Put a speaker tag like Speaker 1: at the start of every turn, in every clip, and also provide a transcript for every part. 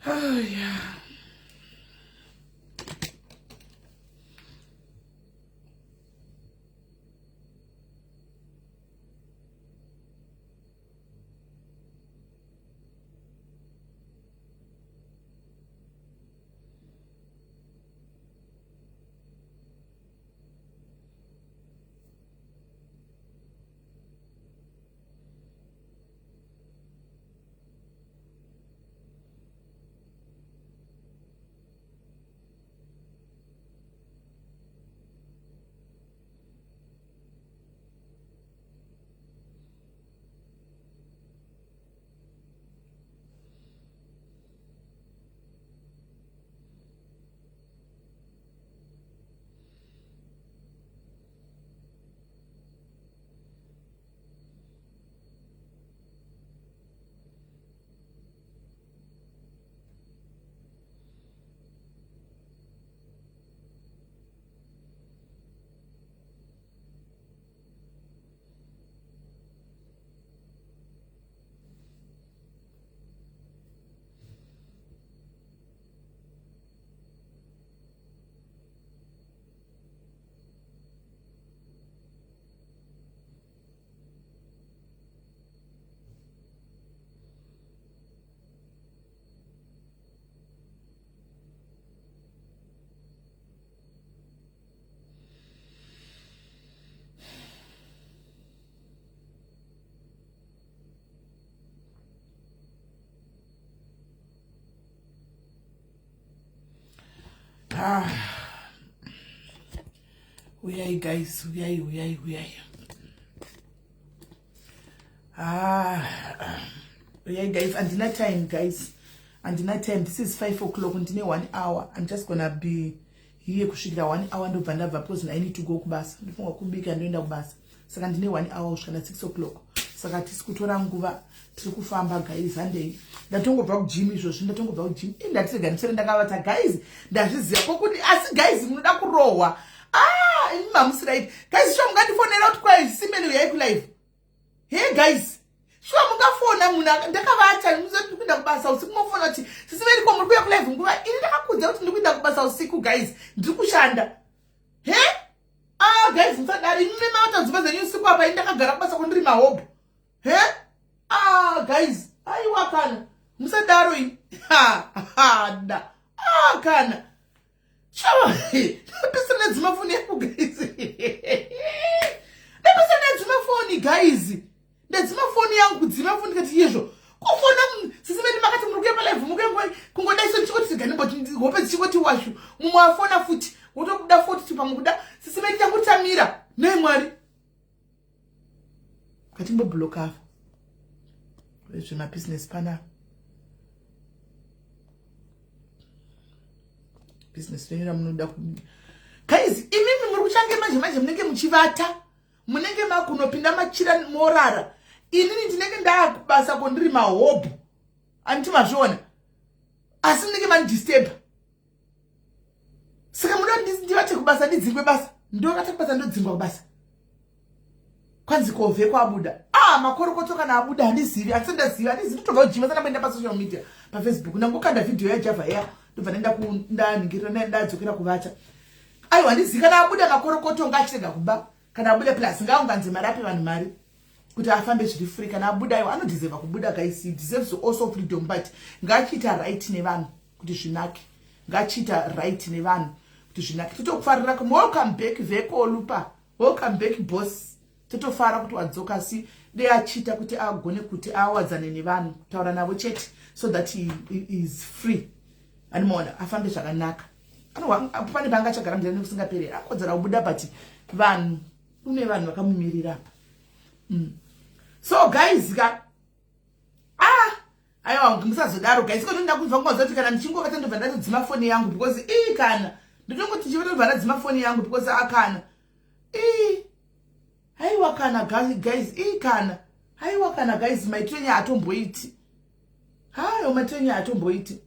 Speaker 1: Oh, yeah. Ah. Uyai guys, uyai, uyai, uyai. Ah. Uyai guys, andina time guys. Andina time. This is 5 o'clock. Ndine 1 hour. I'm just gonna be here kusvikira 1 hour ndobva ndabva because I need to go kubasa. Ndofunga kubika ndoenda kubasa. Saka ndine 1 hour kusvika na 6 o'clock. Saka tisi kutora nguva tiri kufamba guys handei. Ndatongobva kugym izvozvi ndatongobva kugym. Ii ndatirega ndisere ndakavata guys. Ndazviziva kokuti asi guys munoda kurohwa. Ah, imi mamusi right. Guys sure mungandifonera kuti kwai simeni uyai kulive. Hey guys. Sure mungafona munhu ndakavata ndiri kuenda kubasa usiku mofona kuti sisi veriko muri kuuya kulive nguva ini ndakakudza kuti ndiri kuenda kubasa usiku guys. Ndiri kushanda. He? Ah guys musadari imi mavata dzimba dzenyu usiku apa ini ndakagara kubasa kwandiri mahobho. He? Ah guys, aiwa kana musadaro ini. Ha ha da. Ah kana. Chawa. Ndapesana nedzima foni yangu guys. Ndapesana nedzima foni guys. Ndedzima foni yangu kudzima foni ndikati yezvo. Kufona sisi vedu makati muri kuya palive mukuya nguva kungodai so ndichingoti sigani but hope dzichingoti washu. Mumwe afona futi. Wotobuda futi pamwe kuda sisi vedu changu tamira. Nei Mwari. Ngatimbobloka apa. Zvemabusiness panapa. Business renyu ramunoda ku guys imimi muri kuchange manje manje munenge muchivata munenge makunopinda machira morara inini ndinenge ndaakubasa ko ndiri mahobho anditi mazviona asi munenge mandisturba saka munoda ndivate kubasa ndidzingwe basa ndovata kubasa ndodzingwa kubasa kwanzi kovhe kwabuda ah makorokoto kana abuda handizivi asi ndaziva handizivi ndotobva kujima sana mboenda pasocial media pafacebook ndangokanda vhidhiyo yajava ya ndobva ndaenda ndaningirira ndadzokera kuvata aiwa handizivi kana abuda makorokoto ngaachirega kuba kana abuda plus ngaaunganze mari ape vanhu mari kuti afambe zviri free kana abuda aiwa anodeserva kubuda guys he deserves also freedom but ngaachiita right nevanhu kuti zvinake ngachiita right nevanhu kuti zvinake totokufarira welcome back vekolupa welcome back boss totofara kuti wadzoka asi dei achiita kuti agone kuti awadzane nevanhu kutaura navo chete so that he, he is free animaona afambe zvakanaka pane paanga achagara muzera nekusingaperi akodzera kubuda but vanhu kune vanhu vakamumirira apa mm. so guys ka ah aiwa musazodaro guys ko ndoda kunzwa kungonzwa kuti kana ndichingovata ndobva ndatodzima foni yangu because ii kana ndotongoti ndichivata ndobva ndadzima foni yangu because akana ii aiwa kana guys ii kana aiwa kana guys maitiro enyu haatomboiti hayo maitiro enyu haatomboiti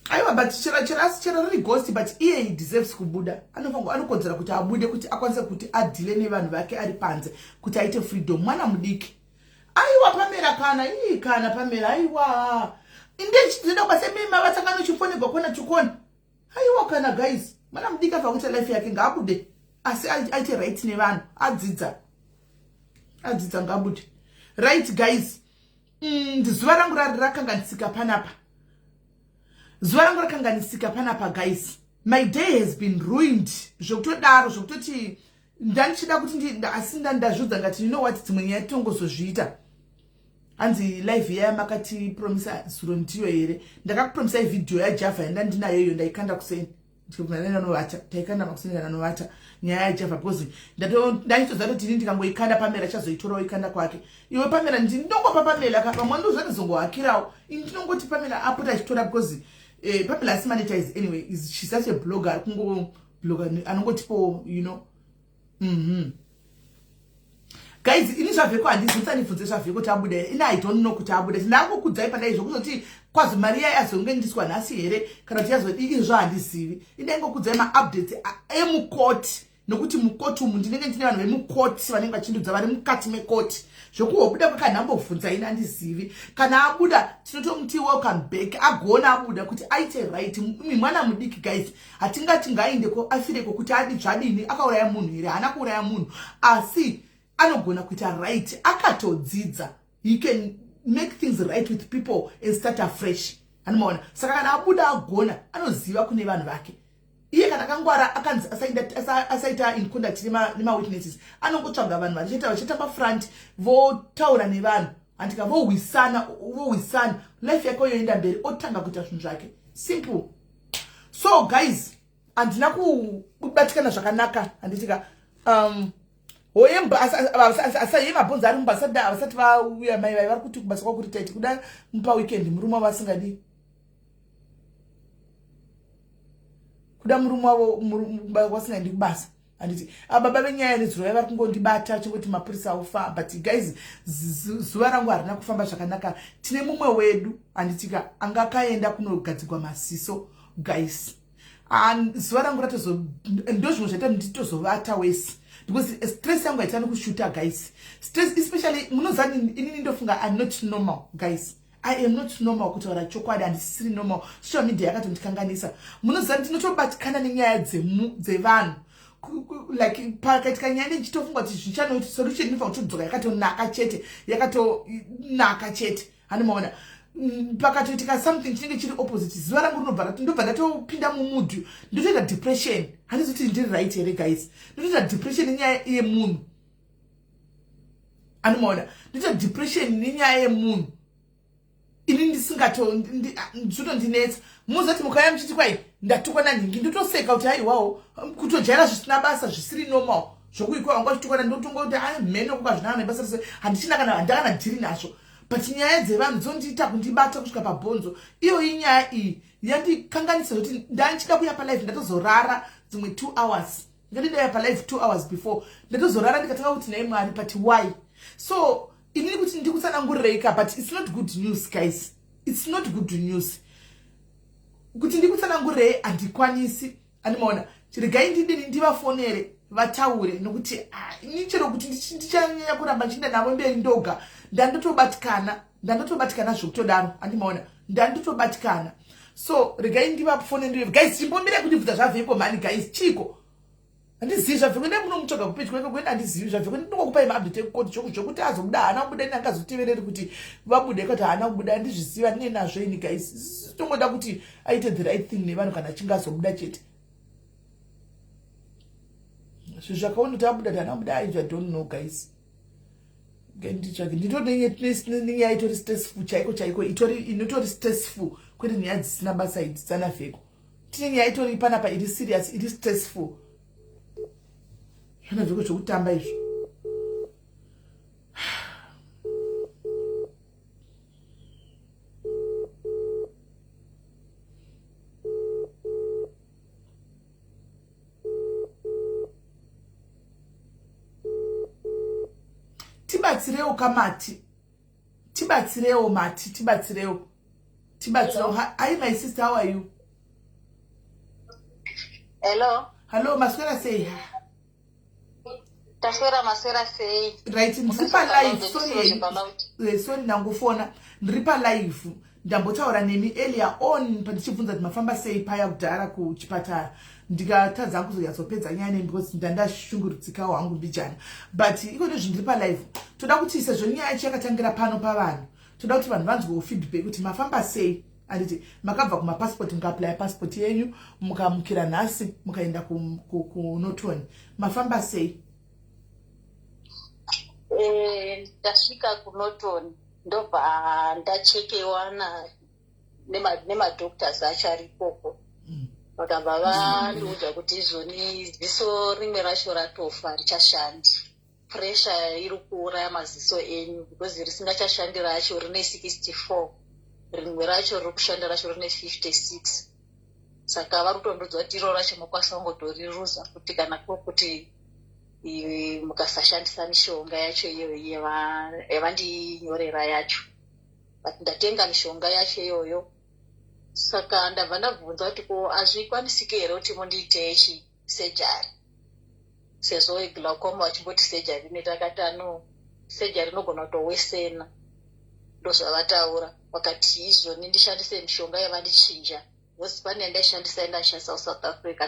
Speaker 1: aiwa but chero chero asi chero riri ghost but iye he deserves kubuda anofango anokodzera kuti abude kuti akwanise kuti adhile nevanhu vake ari panze kuti aite freedom mwana mudiki aiwa pamera kana ii kana pamera aiwa Indechizoenda kubasa imimi mavatangano chifonegwa kona chikona. Haiwa kana guys, mwana mudiki afa kuita life yake ngaabude. Asi aite right nevanhu, adzidza. Adzidza ngaabude. Right guys. Zuva rangu rakanganisika panapa. Zuva rangu rakanganisika panapa guys. My day has been ruined. Zvekutodaro zvekutoti ndandichida kuti asi ndazviudza ngati you know what, dzimwe nyaya tongozozviita. Hanzi live yaya makatipromisa zuro ndiyo here? Ndakakupromisai video yaJava yandandinayo iyo, ndaikanda kuseni nanovata, taikanda makuseni kana novata nyaya yaJava, because ndaitoziva kuti ini ndikangoikanda Pamela chazoitorawo ikanda kwake. Iwe Pamela, ndinongopa Pamela ka, vamwe ndozvanizongohakirawo. Ini ndinongoti Pamela apota achitora because Pamela asi monetize anyway, is she such a blogger, ari kungobloga anongotipo, you know. Guys, ini zvavheko handizi, musanibvunze zvavheko kuti abuda here. Ini I don't know kuti abuda. Ndakukudzai pandai zvokuzoti kwazi mari iya yazongendiswa nhasi here kana kuti yazodii, izvo handizivi. Indaingokudzai maupdates emukoti, nokuti mukoti umu ndinenge ndine vanhu vemukoti vanenge vachindudza vari mukati mekoti. Zvokuhobuda kwakanhambobvunza, ini handizivi. Kana abuda tinotomuti welcome back, agona abuda kuti aite right. Mwana mudiki guys, hatingati ngainde afireko kuti adi zvadini. Akauraya munhu here? Haana kuuraya munhu, asi anogona kuita right, akatodzidza. He can make things right with people and start afresh, anomaona. Saka kana abuda agona, anoziva kune vanhu vake. Iye kana akangwara, akanzi asaita in contact nemawitnesses, anongotsvaga vanhu vachiita vachitamba front, votaura nevanhu, handika, vohwisana, vohwisana, life yake yoenda mberi, otanga kuita zvinhu zvake, simple. So guys, handina kubatikana zvakanaka, handitika. Hoye mabhonzo ari mumba, vasati vauya mai vai vari kuti kubasa kwakuri taiti kuda mupa weekend, murume wavo asingadi kuda murume wavo wasingaendi kubasa, handiti. Ababa venyaya nezuro vari kungondibata vachingoti mapurisa aufa. But guys, zuva rangu harina kufamba zvakanaka. Tine mumwe wedu, handitika, anga kaenda kunogadzigwa masiso guys. Zuva rangu ratozo, ndo zvimwe zvaita nditozovata wese because stress yangu haitani kushuta guys. Stress especially, munoziva inini ndofunga I'm not normal guys, I am not normal. Kutaura chokwadi, handisisiri normal. Social media yakatondikanganisa. Munoziva ndinotobatikana nenyaya dzevanhu, like pakaitika nyaya ndichitofunga kuti zvichanoiti solution inofanira kutodzoka yakatonaka chete, yakatonaka chete, handimaona. Pakatoitika something chinenge chiri opposite, zuva rangu rinobva, ndobva ndatopinda mumood, ndotoita depression. Handizoti ndiri right here guys? Ndotoita depression nenyaya yemunhu, anomaona. Ndotoita depression nenyaya yemunhu ini ndisingato, zvotondinetsa. Muzati mukauya muchiti kwai ndatukwa nanhingi, ndotoseka kuti haiwawo, kutojaira zvisina basa, zvisiri normal zvokuikwa vanga vachitukwana. Ndotongoti a mheno kuka zvinaa nebasa rese, handichina kana handakana dhiri nazvo. But nyaya dzevanhu dzondiita kundibata kusvika pabhonzo. Iyoyi nyaya iyi yandikanganisa zvekuti ndandichida kuya palive, ndatozorara dzimwe 2 hours. Ngati ndauya palive 2 hours before, ndatozorara ndikatanga kuti nhai Mwari, but why? So inini kuti ndikutsanangurirei, but it's not good news guys, it's not good news. Kuti ndikutsanangurirei handikwanisi, andimaona. Regai ndidini, ndivafonere vataure, nokuti ini chero kuti ndichanyanya kuramba ndichienda navo mberi ndoga, ndandotobatikana, ndandotobatikana zvekutodaro, andimaona, ndandotobatikana. So regai ndivafonere guys. Chimbomirai kundibvunza zvavheko mhani guys, chiko? Handizivi zvabveko, ndai munomutsvaga kupedyo kweko kwenda. Handizivi zvabveko, ndinongokupai maupdate ekukoti zvokuti azobuda haana kubuda. Ini angazotevereri kuti vabude kati haana kubuda, handizviziva, ndine nazvo ini guys. Tongoda kuti aite the right thing nevanhu kana achinge azobuda chete. Zvinhu zvakaona kuti abuda kuti haana kubuda, I don't know guys. Nditsvage, nditori nenyaya itori stressful chaiko chaiko, itori inotori stressful, kwete nyaya dzisina basa idzi dzanavheko. Tine nyaya itori panapa iri serious, iri stressful. Zvana zviko zvekutamba izvo. Tibatsirewo kamati, tibatsirewo mati, tibatsirewo, tibatsirewo. Hi my sister, how are you?
Speaker 2: Hello.
Speaker 1: Hello, maswera sei?
Speaker 2: Taswera, maswera sei?
Speaker 1: Right, ndiri palive, sorry, sorry, ndangofona ndiri palive. Ndambotaura nemi earlier on pandichibvunza kuti mafamba sei paya kudhara kuchipatara, ndikatadza kuzonyatsopedza nyaya nemi because ndandashungurudzikawo hangu mbijana. But iko nezvinhu ndiri palive, toda kuti sezvo nyaya yacho yakatangira pano pavanhu, toda kuti vanhu vanzwewo feedback kuti mafamba sei. Anditi makabva kumapassport, mukaaplya passport yenyu, mukamukira nhasi mukaenda kuNorton, mafamba sei?
Speaker 2: Ndasvika kuNorton, ndobva ndachekewa nemadoctors acho ari ikoko. Vakabva vandiudza kuti izvoni ziso rimwe racho ratofa, richashandi. Pressure iri kuuraya maziso enyu, because risingachashandi racho rine 64, rimwe racho riri kushanda racho rine 56. Saka vari kutondiudza kuti iro racho mokwanisa kungotoriruza futi kana kuti mukasashandisa mishonga yacho iyoyo yavandinyorera yacho. But ndatenga mishonga yacho iyoyo. Saka ndabva ndabvunza kuti ko hazvikwanisiki here kuti mundiite chi surgery, sezvo glaucoma vachimboti surgery inoita? Akati ano surgery inogona kutowesena. Ndozvavataura. Vakati izvoni ndishandise mishonga yavandichinja, because pane yandaishandisa, yandaishandisa kuSouth Africa.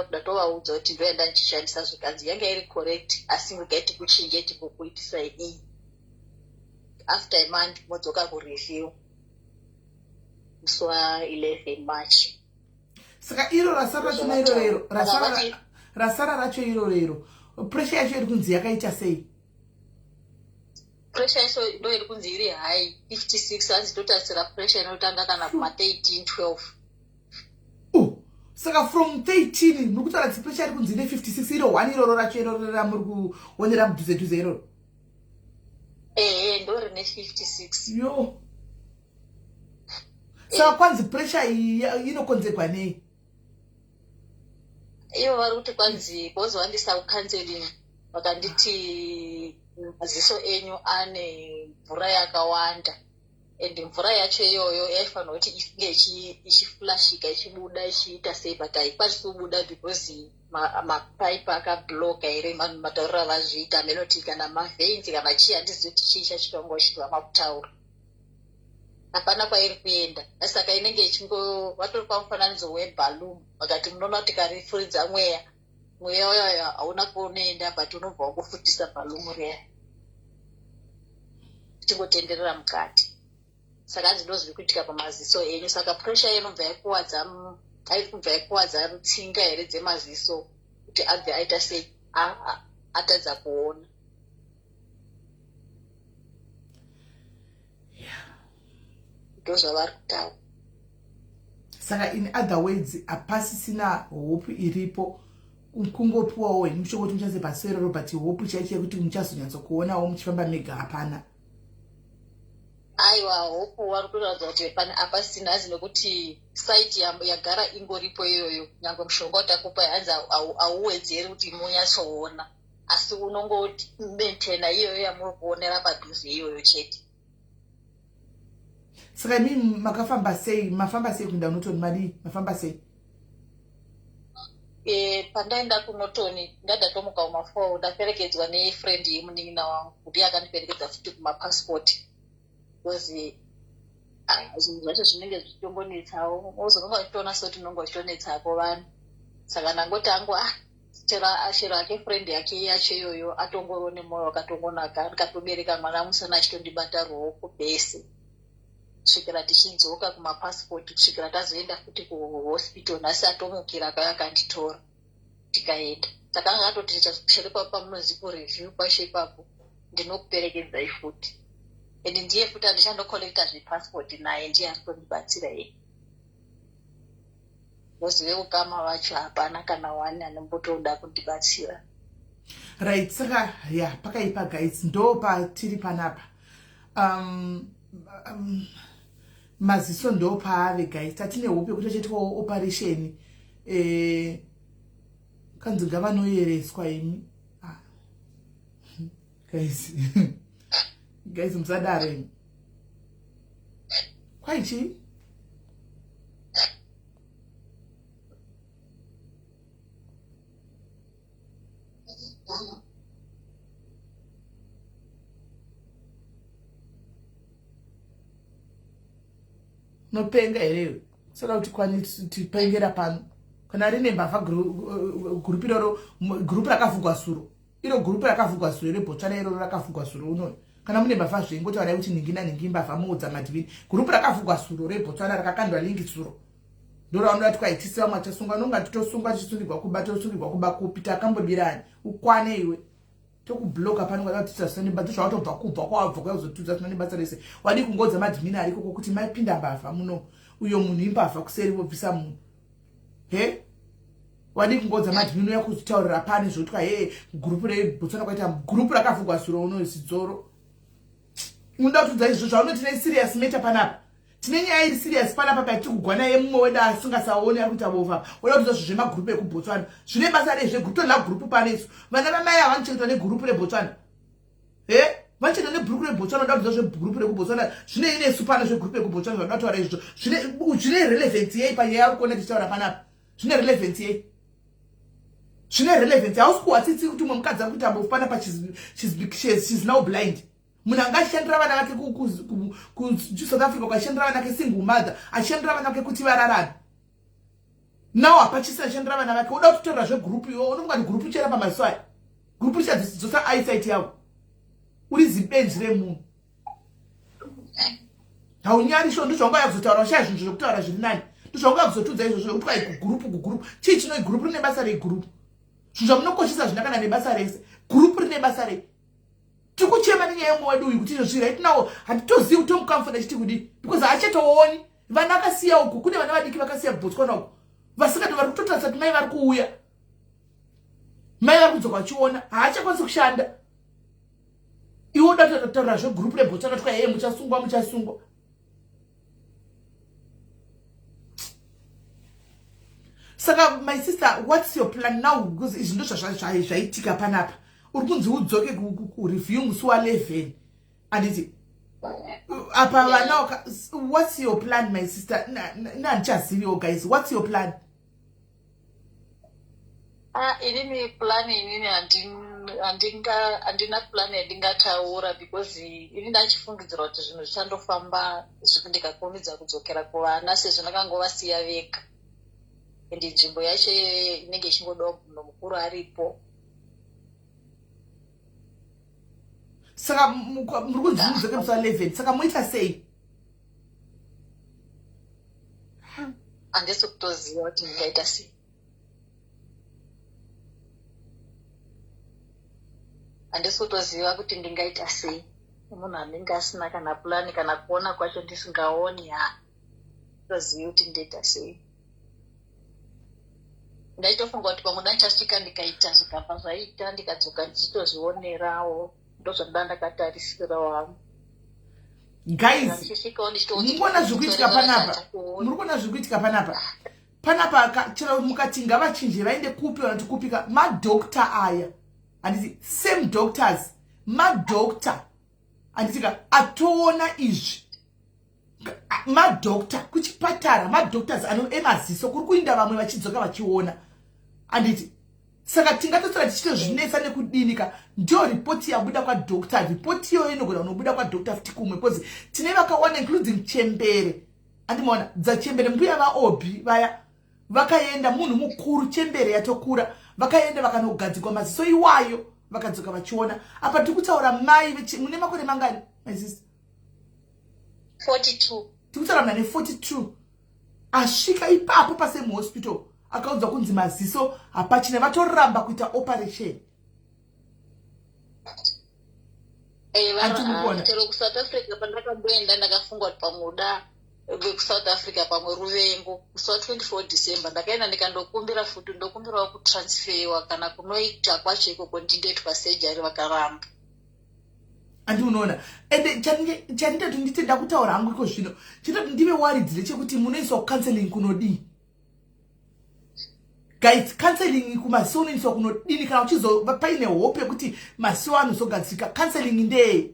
Speaker 2: Ndatovaudza kuti ndo yandandichishandisa, zvikanzi yanga iri correct, asi regai tikuchinje, timbokuitisai iyi. After a month modzoka kureview musi wa11 March.
Speaker 1: Saka iro rasara racho irorero, rasara racho irorero, pressure yacho iri kunzi yakaita sei?
Speaker 2: Pressure yacho ndo iri kunzi iri high, 56. Hanzi totarisira pressure inotanga kana kuma13, 12.
Speaker 1: Oh, saka from 13 muri kutaura kuti pressure iri kunzi ine 56, iro 1 iroro racho iroro ramuri kuonera mudhuze dhuze iroro?
Speaker 2: Ehe, ndo rine 56.
Speaker 1: Yo, saka kwanzi pressure iyi inokonzerwa nei?
Speaker 2: Ivo vari kuti kwanzi because vandisa kucounseling, vakanditi maziso enyu ane mvura yakawanda, and mvura yacho iyoyo yaifanira kuti inge ichiflashika, ichibuda, ichiita sei, but haikwanisi kubuda because mapaipi akabloka here, matauriro avazviita amenoti, kana maveins kana chii, handizivi kuti chii chachitanga vachitova makutaura. Hapana kwairi kuenda, saka inenge ichingo vatori pamufananidzo weballoon. Vakati munoona kuti karifuridza mweya, mweya uyoyo hauna kwaunoenda, but unobva wangofutisa balloon riya, ichingotenderera mukati. Saka hanzi ndozviri kuitika pamaziso enyu. Saka pressure inobva yakuwadza, kubva yakuwadza rutsinga here dzemaziso, kuti abve aita sei, atadza kuona. Ndozvavari kutaura.
Speaker 1: Saka in other words, hapasisina hope iripo, kungopiwawo henyu mushonga kuti muchanze paserero, but hope chaicho yekuti muchazonyatsokuonawo muchifamba mega hapana.
Speaker 2: Aiwa, hope vari kuratidza kuti pane hapasisina, hanzi nekuti sight yagara ingoripo iyoyo. Nyange mushonga watakupa, hanzi hauwedzeri kuti munyatsoona, asi unongomaintaina iyoyo yamuri kuonera padhuze iyoyo chete.
Speaker 1: Saka imi makafamba sei? Mafamba sei kuenda kuNorton? Madii? Mafamba sei?
Speaker 2: Pandaenda kuNorton, ndadatomuka kuma4, ndaperekedzwa nefriend yemunin'ina wangu, ndiye akandiperekedza futi kumapassport, because zvinhu zvacho zvinenge zvichitongonetsawo, ozononga uchitoona sekuti unonge uchitonetsako vanhu. Saka ndangoti angu chero ake friend yake yacho iyoyo atongoriwo nemwoyo wakatongonaka, ndikatobereka mwana musana achitondibata ruoko bese kusvikira tichidzoka kumapassport, kusvikira tazoenda futi kuhospital. Nhasi atomukira akauya akanditora, tikaenda. Saka anga atoti chero ipapo pamunonzi kureview pacho ipapo ndinokuperekedzai futi, and ndiye futi andichandocollecta zvepassport naye, ndiye ari kundibatsira iye, because veukama vacho hapana kana one anombotoda kundibatsira.
Speaker 1: Right, saka ya pakaipa guys, ndo patiri panapa. Maziso ndo paave guys. Tatine hope yekuti achaitwawo operation. Kanzi ngavanoyereswa imi. Ah. Guys, guys, musadaro imi. Kwaichi Unopenga here iwe? Soda kuti kwani tipengera pano. Kana rine mbavha gurupu iroro, gurupu rakavhugwa suro. Iro gurupu rakavhugwa suro reBotswana iroro rakavhugwa suro unoyo. Kana mune mbavha zvenyu ngotaurai kuti nhingi nanhingi mbavha moudza madhivini. Gurupu rakavhugwa suro reBotswana rakakandwa lingi suro. Ndoraunoda kuti kwaitisi vamwe vachasungwa unonga titosungwa tichisungirwa kuba tosungirwa kuba kupi takambobirani ukwane iwe. Tokubloka pano kwada kutiita zvisina nebasa zvawatobva kubva kwawabva kuya kuzotiudza zvisina nebasa rese wadii kungoudza madhimini ariko kokuti maipinda mbavha muno uyo munhu imbavha kuseri vobvisa munhu he wadii kungoudza madhimini uya kuzitaurira pane zvotwa he gurupu rebotswana kwaita gurupu rakavhugwa zuro uno zidzoro unoda kutiudza izvo zvaunoti neserious matter panapa tine nyaya iri serious panapa patiri kugwana yemumwe wedu asingasaoni ari kuita bofa oda kutiudza zvo zvemagurupu ekubotswana zvine basa rei zvegurupu toda gurupu pano isu vana vamai ava vanochengetwa negurupu rebotswana he vanochengetwa nebhuruku rebotswana oda kutiudza zvegurupu rekubotswana zvinei nesu pano zvegurupu ekubotswana zvanoda kutaura izvo zvine relevance yei panyaya yauri kuona tichitaura panapa zvine relevance yei zvine relevance hausi kuwa tsitsi kuti umwe mukadzi ari kuita bofu panapa she's now blind munhu anga achishandira vana vake kusouth africa kwachishandira vana vake single mother achishandira vana vake kuti vararame now hapachisina achishandira vana vake uda kutotaura zvegroup iwo unofunga kuti group ichaenda pamaziso aya group richadzosa eyesight yavo uri zibenzi remunhu haunyari sho ndozvaunga uya kuzotaura ushaya zvinhu zvekutaura zviri nani ndozvaunga uya kuzotudza izvozvo zvekuti kwai kugurupu kugurupu chii chinoi gurupu rine basa rei gurupu zvinhu zvamunokoshesa zvina kana nebasa rese gurupu rine basa rei tiri kuchema nenyaya yemumwe wedu uyu kuti izvozvi right now handitozivi kuti tomukamfona chiti kudii because haachatooni vana akasiya uku kune vana vadiki vakasiya kubotswana uku vasingato vari kutotarisa kuti mai vari kuuya mai vari kudzoka vachiona haachakwanisi kushanda iwe uda kutotaura zvegroup rebotswana twa hee muchasungwa muchasungwa saka my sister what's your plan now because izvi ndo zvaitika panapa uri kunzi udzoke kureview musi wa11 anditi apa vana what's your plan my sister nandichaziviwo guys what's your plan
Speaker 2: Ah, inini plan inini handina plan yandingataura because ini ndachifungidzira kuti zvinhu zvichandofamba ndikakurumidza kudzokera kuvana sezvo ndakangovasiya vega and nzvimbo yacho iyoyo inenge ichingodawo munhu mukuru aripo
Speaker 1: saka muri kunzi mudzoke musi wa 11 saka moita sei
Speaker 2: handisi kutoziva kuti ndingaita sei handisi kutoziva kuti ndingaita sei munhu anenge asina kana pulani kana kuona kwacho ndisingaoni ha tozivi kuti ndoita sei ndaitofunga kuti pamwe ndachasvika ndikaita zvikabva zvaita ndikadzoka ndichitozvionerawo ndozvandida ndakatarisira wangu
Speaker 1: guys mukuona zviri kuitika panapa muri kuona zviri kuitika panapa panapa chero mukati ngavachinje vaende kupi vanoti kupika madoctor aya handiti same doctors madoctor handitika atoona izvi madoctor kuchipatara madoctors ano emaziso kuri kuinda vamwe vachidzoka vachiona anditi saka tingatosara tichitozvinetsa nekudini ka ndiyo ripoti yabuda kwadoctor ripoti iyoyo inogona kunobuda kwadoctor futi kumwe bcause tine vakawanda including chembere andimaona dzachembere mbuya vaobi vaya vakaenda munhu mukuru chembere yatokura vakaenda vakanogadzikwa maziso iwayo vakadzoka vachiona apa tiri kutaura mai mune makore mangani my sister
Speaker 2: 42
Speaker 1: tiri kutaura muna ne42 asvika ipapo pasame hospital akaudzwa kunzi maziso hapachina vatoramba kuita operation
Speaker 2: eh, chero kusouth africa pandakamboenda ndakafunga kuti pamuda vekusouth africa pamwe ruvengo musi wa 24 december ndakaenda ndikandokumbira futi ndokumbirawo kutransferwa kana kunoita kwacho ikoko ndindoitwa surgery vakaramba
Speaker 1: andi unoona ende chanditoti ndite ndakutaura hangu iko zvino chanditoti ndive worried ndechekuti munoiswa kucounseling kunodii guys counseling kumasiwo unoiswa kunodini kana uchizo paine hope yekuti masiwo anozogadzika counseling ndeye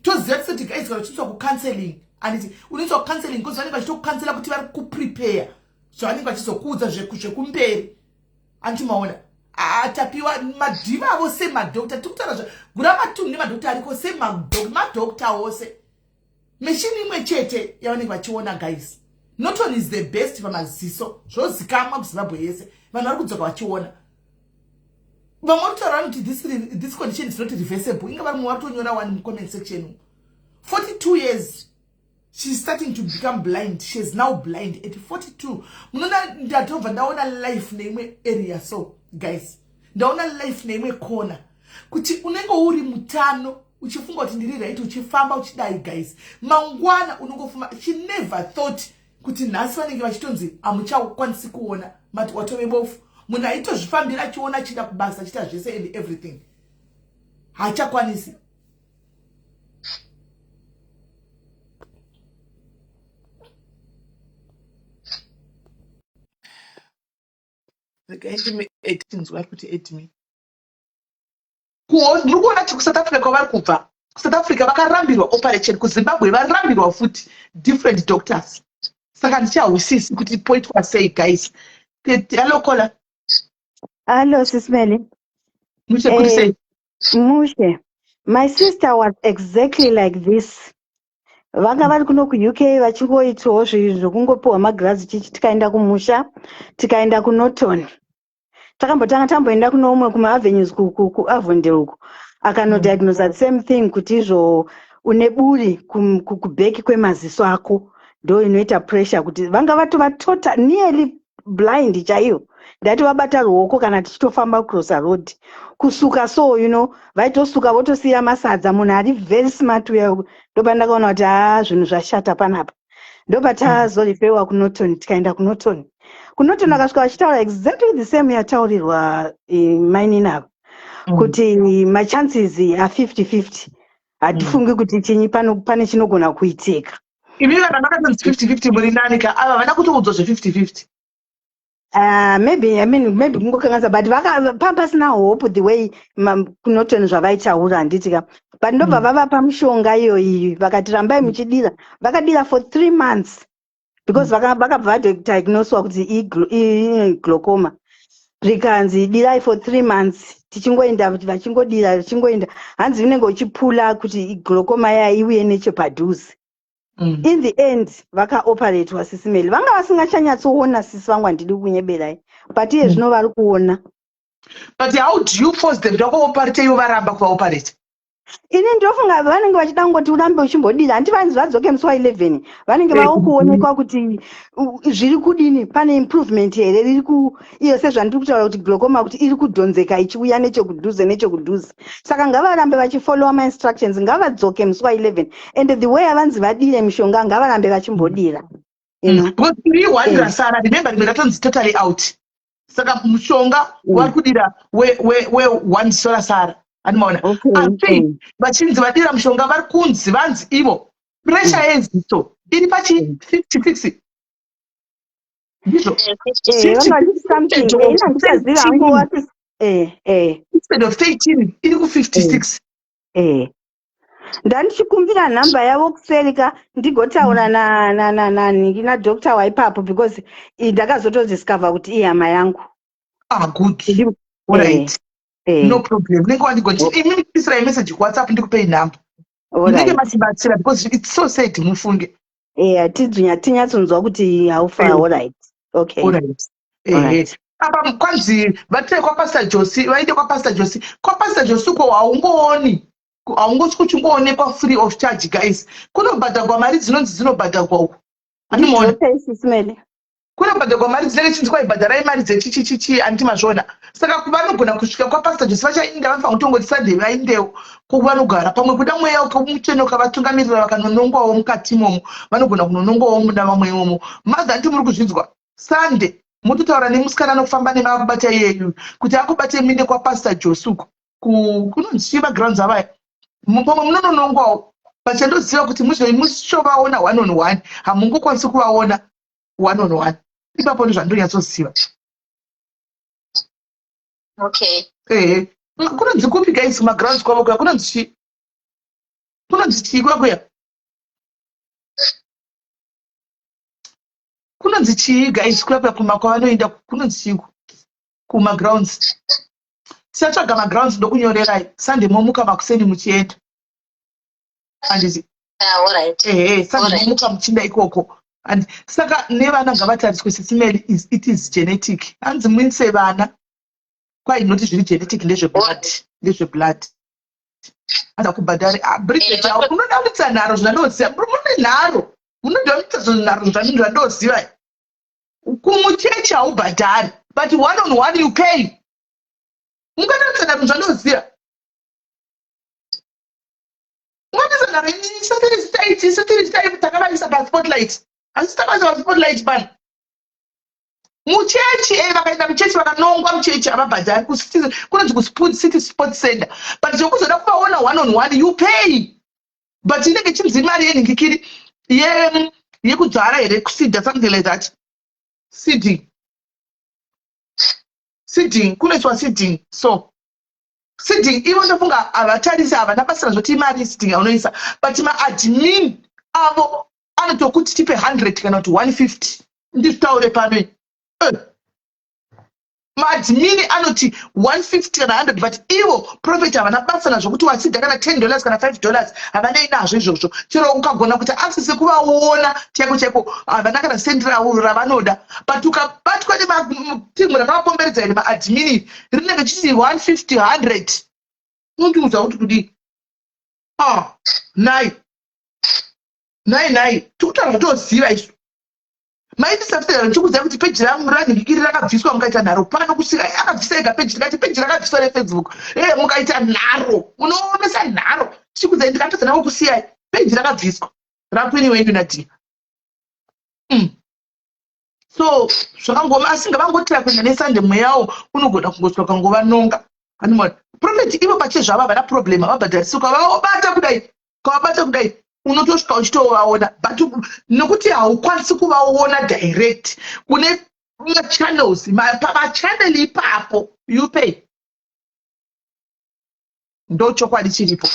Speaker 1: toziva tisati guys kana uchiiswa kucounseling anditi unoiswa kucounseling because vanenge vachitokukansela kuti vari kuprepare zvavanenge vachizokuudza zvekumberi anti maona atapiwa madhiva avo semadokta tiri kutaura zva gura matunhu nemadokta ariko semadokta ose Machine imwe chete yavanenge vachiona guys. Norton is the best pamaziso zvozikamwa kuZimbabwe yese. Vanhu vari kudzoka vachiona. Vamwe vari kutaura vanoti this condition is not reversible. Inga vari mumwe vari kutonyora wani mucomment section. 42 years she's starting to become blind. She is now blind at 42. Munoona ndatobva ndaona life neimwe area so guys. Ndaona life neimwe corner. Kuti unenge uri mutano uchifunga kuti ndiri right uchifamba uchidai guys. Mangwana unongofuma. She never thought kuti nhasi vanenge vachitonzi hamuchakwanisi kuona mati watove bofu. Munhu aitozvifambira achiona achienda kubasa achiita zvese and everything. Haachakwanisi. Regai ndimi-add kuti add me. Ndiri kuona kuti kuSouth Africa kwavari kubva, kuSouth Africa vakarambirwa operation, kuZimbabwe varambirwa futi different doctors. Saka ndichahwisisi kuti poitwa sei guys. Hello caller.
Speaker 3: Hello Sis Melly.
Speaker 1: Mushe kuri sei?
Speaker 3: Mushe. My sister was exactly like this. Vanga vari kuno kuUK vachingoitawo zvokungopiwa magirazi chichi tikaenda kumusha tikaenda kuNorton. Takambotanga tamboenda kuno umwe kumaAvenues kuAvondale uko akanodiagnosa the same thing kuti izvo une buri kubheki kwemaziso ako ndo inoita pressure kuti vanga vatova tota nearly blind chaiyo. Ndati vabata ruoko kana tichitofamba cross road kusuka so you know vaitosuka votosiya masadza munhu ari very smart uya. Ndopandakaona kuti haa zvinhu zvashata panapa. Ndopatazorifewa kuNorton tikaenda kuNorton. KuNorton akasvika vachitaura exactly the same yataurirwa mainini ava kuti machances are 50-50 hatifungi kuti chinyi pane chinogona kuitika.
Speaker 1: Imi vana makatonzi 50-50 muri nani ka ava vana kutoudzwa zve50-50.
Speaker 3: Maybe I mean maybe kungokanganisa but pasina hope the way kuNorton zvavaitaura handiti ka but ndobva vavapa mushonga iyoyi vakati rambai muchidira vakadira for 3 months because vakabva vadiagnoswa kuti iglaucoma rikanzi dirai for 3 months tichingoenda vachingodira vachingoenda hanzi unenge uchipula kuti glaucoma yaya iuye nechepadhuze. In the end vakaoperatwa Sis Melly vanga vasingachanyatsoona sisi vangu handidi kunyeberai but iye zvino vari kuona.
Speaker 1: But how do you force them to ivo varamba kuvaoperate?
Speaker 3: Ini ndofunga vanenge vachida kungoti urambe uchimbodira handi vanzi vadzoke musi wa11 vanenge vakuonekwa kuti zviri kudini pane improvement here riri ku iyo sezvandiri kutaura kuti glaucoma kuti iri kudhonzeka ichiuya nechekudhuze nechekudhuze saka ngavarambe vachifollowa mainstructions ngavadzoke musi wa11 and the way avanzi vadire mishonga ngavarambe vachimbodira.
Speaker 1: You know? Because iri one rasara remember rimwe ratonzi totally out. Saka mushonga wari kudira we one ziso rasara andimaona. Asi vachinzi vadira mushonga vari kunzi vanzi ivo pressure yeziso iri pachi 56 ndizvo. Instead of 13 iri ku 56.
Speaker 3: Ndandichikumbira nhamba yavo kuserika ndigotaura nadoctor waipapo because ndakazotodiscover kuti ihama yangu.
Speaker 1: Ah, good. Alright. No problem. Nenge wandigoti imi ndisirai message kuWhatsApp ndikupei nhamba. Ndinenge matibatsira because it's so sad mufunge.
Speaker 3: Tidzunya tinyatsonzwa kuti haufa. Alright. Okay.
Speaker 1: Alright.
Speaker 3: Alright.
Speaker 1: Apa kwanzi vatire kwaPastor Josi vaende kwaPastor Josi. KwaPastor Josi uko haungooni haungosviki uchingoonekwa free of charge guys. Kunobhadhagwa mari dzinonzi dzinobhadhagwa uko. Handimuona. Kunobhadhagwa mari dzinenge chinzi kwaibhadharai mari dzechichichichi handiti mazviona. Saka vanogona kusvika kwaPastor Josi vachainda vanofanira kutongoti Sunday vaendewo vanogara pamwe kuda mweya mutsvene ukavatungamirira vakanonongwawo mukati imomo vanogona kunonongwawo muna vamwe imomo. Mother handiti muri kuzvinzwa Sunday mototaura nemusikana anofamba nemakubata iyeyu kuti akubate muinde kwaPastor Josi uko kunonzi chii magrounds avaya pamwe munononongwawo pachandoziva kuti muchovaona one on one hamungokwanisi kuvaona one on one ipapo ndozvandonyatsoziva.
Speaker 2: Okay.
Speaker 1: Ehe kunonzi kupi guys kumagrounds kwavo kuya kunonzi chii kunonzi chii kuya kuya kunonzi chii guys kuya kuya kuma kwavanoenda kunonzi chii kumagrounds tichatsvaga magrounds ndokunyorerai Sunday momuka makuseni muchienda handiti.
Speaker 2: Ah,
Speaker 1: Ehe, saka muka muchinda ikoko. And saka nevana ngavatariswe sisimeli, it is genetic. Hanzi muise vana kwai noti zviri genetic ndezveblood, ndezveblood. Hanzi akubhadhari ah, Bridget, eh, unoda kuitisa nharo zvandoziva. Mune nharo. Munoda kuitisa nharo zvandoziva. Kumuchechi haubhadhari, but one on one you pay. Mungada kuitisa nharo zvandoziva. Ungatisa nharo isu tiri isu takavaisa paspotlight. Asi takaisa paspotlight pano. Muchechi, eh, vakaenda muchechi vakanongwa muchechi havabhadhari kunonzi kucity sports center, but zvekuzoda kuvaona one on one you pay, but inenge chinzi mari yenhingikiri yekudzvara here, kuseeda, something like that, seeding, seeding, kunoiswa seeding. So seeding ivo ndofunga havatarisi, havana basa nazvoti imari seeding yaunoisa, but maadmin avo anotokuti tipe 100 kana kuti 150. Ndizvitaure pano, eh. Maadmin anoti 150 kana 100, but ivo prophet havana basa nazvo kuti waseeda kana $10 kana $5, havanei nazvo izvozvo. Chero ukagona kuti asise kuvaona chaiko chaiko, havana kana sendi ravo ravanoda, but ukabatwa nematimu rakavakomberedza ine maadmin rinenge chiti 150, 100, unondiudza kuti kudii? Ah, nai nai nai, tikutaura zvatoziva isu. Maindisafutera ndichikuziva kuti peji rangu ranhingikiri rakabviswa, mukaita nharo pano kusvika akabvisa ega peji. Ndikati peji rakabviswa neFacebook e, mukaita nharo, munoomesa nharo. Tichikudzai ndikapedza navo kusiyai, peji rakabviswa rakwini wenyu nadhiya. So zvakangoma, asi ngavangotira kuenda neSunday, mweyawo unogona kungosvika ukangovanonga. Animona prophet ivo pachezvavo havana problem, havabhadharisi. Ukavabata kudai, ukavabata kudai, unotosvika uchitovaona, but nokuti haukwanisi kuvaona direct, kune machannels, pamachannel ipapo you pay. Ndo chokwadi chiripo,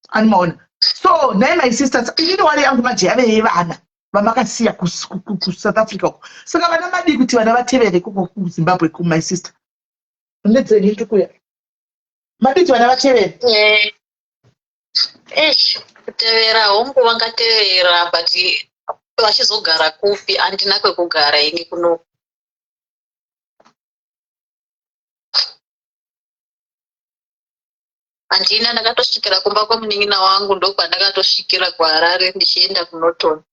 Speaker 1: animaona. So nhai my sisters, inini worry yangu manje yave yevana vamakasiya kuSouth Africa uko. Saka vana madii kuti vana vatevere ikoko kuZimbabwe? My sister, ndedzenyu ndikuya, madii kuti vana vatevere?
Speaker 2: Eh, eish, kutevera hongu vangatevera, but vachizogara kupi? Handina kwekugara ini kuno. Handina, ndakatosvikira kumba kwemunin'ina wangu, ndokwandakatosvikira kuHarare ndichienda kuNorton.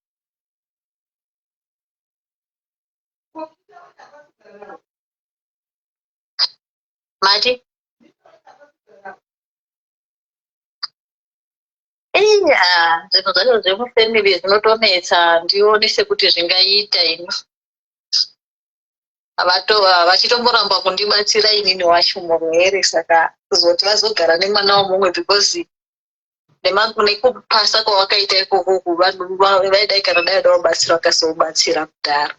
Speaker 2: Mati iya, zvinhu zvacho zvemufamily zvinotonetsa, ndione sekuti zvingaita ini. Vachitomboramba kundibatsira inini wacho murwere, saka kuzoti vazogara nemwana wamumwe, because nekupasa kwavakaita ikokoku, vaidai kana dai vada kubatsira vakasobatsira kudhara.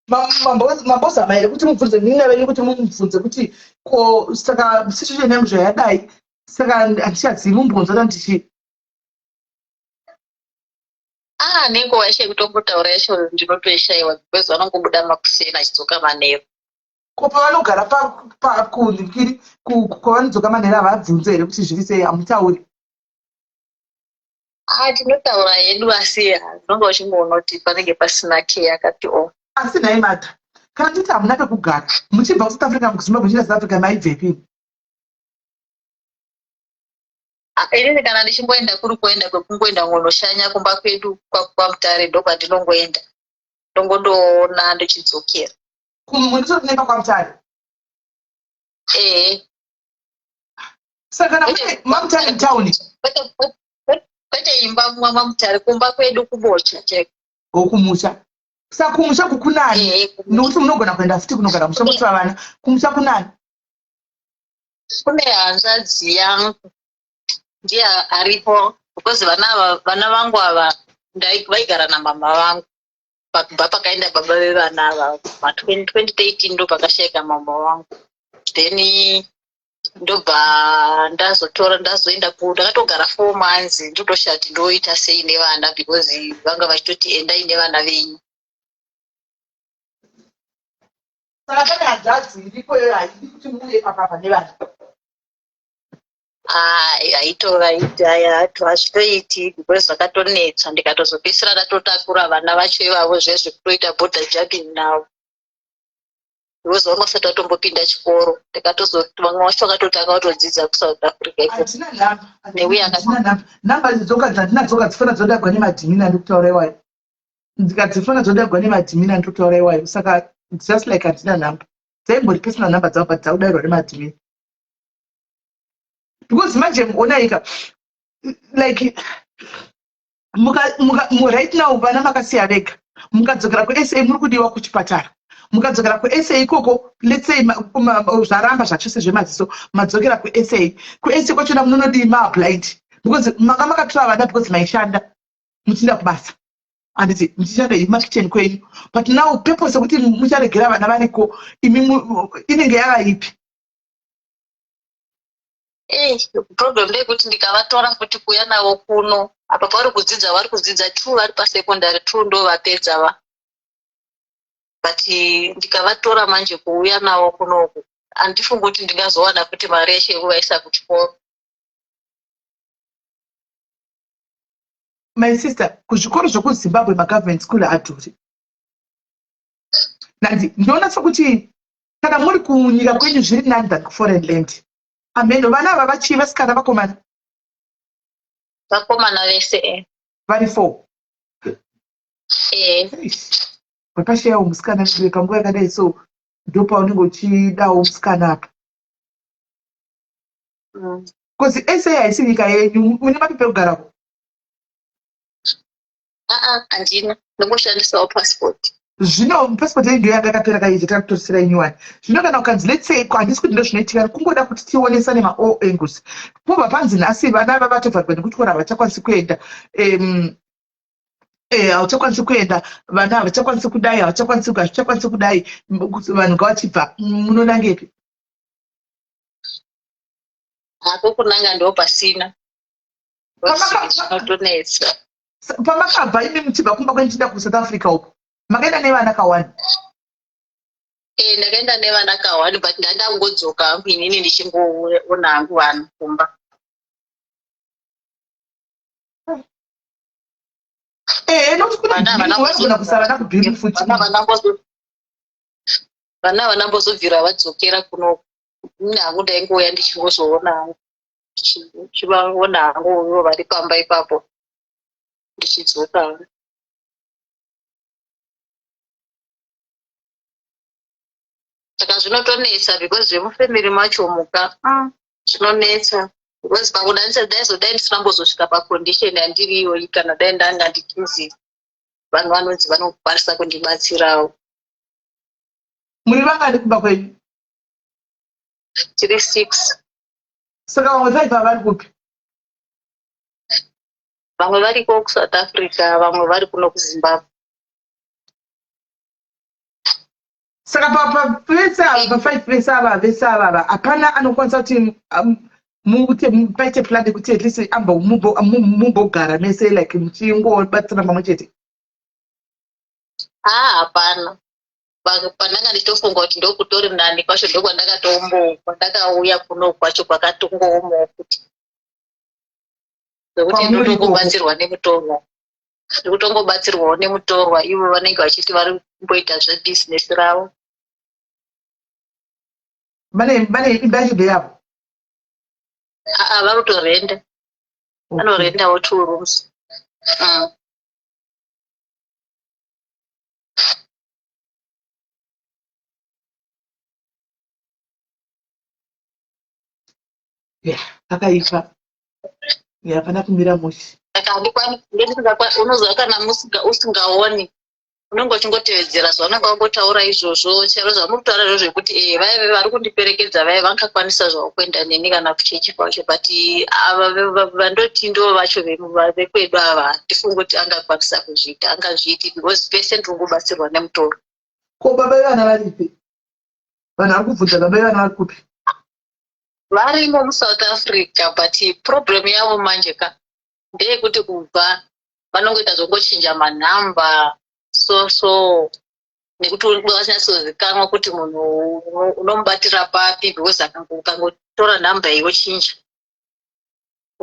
Speaker 1: Mambozama here kuti mubvunze munin'ina venyu, kuti mumubvunze kuti ko saka situation yangu zvayadai, saka handichazivi, mumbonzora ndichi
Speaker 2: Ah, nenguva yacho yekutombotaura yacho ndinotoishayiwa, because vanongobuda makuseni achidzoka manheru.
Speaker 1: Ko pavanogara kundikiri kwavanodzoka manheru, havabvunze here kuti zviri sei? Hamutauri?
Speaker 2: Ah, tinotaura hedu, asi unonge uchingoona kuti panenge pasina care yakati o.
Speaker 1: Asi nhai mata, kana titi hamuna pekugara, muchibva kuSouth Africa kuZimbabwe muchienda South Africa, maibvepi?
Speaker 2: Ah, inini kana ndichimboenda, kuri kuenda kwekungoenda ngonoshanya kumba kwedu kwaMutare, ndokwandinongoenda, ndongondoona ndochidzokera.
Speaker 1: Munotori nemba kwaMutare?
Speaker 2: Ehe.
Speaker 1: Saka kana mune maMutare mutauni?
Speaker 2: Kwete imba maMutare, kumba kwedu kuBocha chaiko.
Speaker 1: Okumusha. Saka kumusha kukunani? Nokuti munogona kuenda futi kunogara musha muchiva vana. Kumusha kunani?
Speaker 2: Kune hanzvadzi yangu, ndiye aripo, because vana ava, vana vangu ava vaigara namama vangu kubva pakaenda baba vevana ava ma 2013, ndo pakashayika mama vangu, then ndobva ndazotora, ndazoenda ku ndakatogara 4 months, ndotoshati ndoita sei nevana, because vanga vachitoti endai nevana venyu.
Speaker 1: Saka pane hanzvadzi iriko iyoyo haidi kuti muuye papapa nevana?
Speaker 2: Haitovaiti aya, hazvitoiti because zvakatonetsa, ndikatozopedzisira ndatotakura vana vacho ivavo zvezve kutoita border jumping navo because vanga vasati vatombopinda chikoro. Ndikatozoti vamwe vacho vakatotanga kutodzidza kuSouth Africa ikoko.
Speaker 1: Hatina nhamba.
Speaker 2: Neuya
Speaker 1: Hatina nhamba. Nhamba idzi dzoka dzandina dzoka dzifana dzodagwa nemadhimini andiri kutaura iwayo. Ndikadzifana dzodagwa nemadhimini andiri kutaura iwayo. Saka it's just like handina nhamba. Dzaimbori personal number dzavo, but dzakudairwa nemadhimini. Because manje onaika, like right now vana makasiya vega, mukadzokera kuSA muri kudiwa kuchipatara. Mukadzokera kuSA ikoko, let's say zvaramba zvachose zvemaziso, madzokera kuSA, kuSA kwachona munonodii maablind? Because manga makatora vana because maishanda muchienda kubasa, handiti? Muchishanda makicheni kwenyu, but now purpose yekuti mucharegera vana variko imi inenge yava ipi?
Speaker 2: Problem ndeyekuti ndikavatora futi kuuya navo kuno, apa pavari kudzidza, vari kudzidza two vari pasecondary, two ndo vapedza va, but ndikavatora manje kuuya navo kunoku, handifungi kuti ndingazowana futi mari yacho yekuvaisa kuchikoro.
Speaker 1: My sister, kuzvikoro zvokuZimbabwe, magovernment school adhuri nandi. Ndinoona sekuti kana muri kunyika kwenyu zviri nani than kuforeign land. Ameno vana ava vachii, vasikana, vakomana?
Speaker 2: Vakomana vese.
Speaker 1: Vari four?
Speaker 2: Eh.
Speaker 1: Wakashayawo musikana iwe panguva yakadai? So ndopaunenge uchidawo musikana apa. Because SA haisi nyika yenyu. Mune mapepa ekugarako?
Speaker 2: Aa, handina, ndongoshandisawo passport.
Speaker 1: Zvino passport yenyu ndoyanga yakapera kaije, takutorisira inyuwani. Zvino kana ukanzi, let's say, handisi kuti ndo zvinoitika, kungoda kuti tionesane maall angles, pobva panzi nhasi vana ava vatovharwa nekutyora, havachakwanisi kuenda, hauchakwanisi kuenda, vana havachakwanisi kudai, havachakwanisi, hazvichakwanisi kudai, vanhu ngavachibva, munonangepi?
Speaker 2: Hako kunanga ndo pasina, zvinotonetsa.
Speaker 1: Pamakabva imi muchibva kumba kwenyu chienda kuSouth Africa uko, makaenda nevana kawani?
Speaker 2: Eh, ndakaenda nevana kawani, but ndandangodzoka hangu inini ndichingoona hangu vanhu kumba.
Speaker 1: Nokuti kune vanogona kusara nakubhimu futi.
Speaker 2: Vana vanambozobvira vadzokera kuno, ini hangu ndaingouya ndichingozoona hangu, ndichivaona hangu ivo vari pamba ipapo, ndichidzoka. Saka zvinotonetsa because zvemufamily macho muka zvinonetsa because pakuda ndaizodai ndisina mbozosvika pacondition yandiri iyoyi kana dai ndanga ndichinzi vanhu vanonzi vanokwanisa kundibatsirawo.
Speaker 1: Muri vangani kumba kwenyu?
Speaker 2: Tiri six.
Speaker 1: Saka vamwe five vari kupi?
Speaker 2: Vamwe variko kuSouth Africa, vamwe vari kuno kuZimbabwe.
Speaker 1: Saka pavese ava, pafive vese ava, vese avava, hapana anokwanisa kuti muite paite plan yekuti at least mumbogara mese, like muchingobatsira pamwe chete?
Speaker 2: Haa, hapana. Pandanga ndichitofunga kuti ndokutori nani kwacho, ndokwandakatombo kwandakauya kuno kwacho kwakatongoomawo futi, zvekuti
Speaker 1: Kwamuri ikoko.
Speaker 2: ndotongobatsirwa nemutorwa, ndikutongobatsirwawo nemutorwa. Ivo vanenge vachiti vari kumboita zvebhizinesi ravo.
Speaker 1: Vane imba yacho ndeyavo?
Speaker 2: Aa, vari kutorenda, vanorendawo two rooms.
Speaker 1: Ya, akaipa ya, hapana kumira mushe.
Speaker 2: Saka handikwani unoziva kana usingaoni, unenge uchingotevedzera zvaunenge wangotaura izvozvo, chero zvamuri kutaura izvozvo zvekuti vaive vari kundiperekedza, vaive vangakwanisa zvavo kuenda neni kana kuchechi kwacho, but ava vandoti ndo vacho vekwedu ava, handifungi kuti angakwanisa kuzviita, angazviiti because pese ndiri kungobatsirwa nemutoro.
Speaker 1: Ko baba vevana varipi? Vanhu vari kubvunza, baba vevana vari kupi?
Speaker 2: Varimo muSouth Africa, but problem yavo manje ka ndeyekuti kubva vanongoita zvongochinja manhamba, so so nekuti vasinyatsozikanwa kuti munhu unomubatira papi, because ukangotora nhamba iyi wochinja.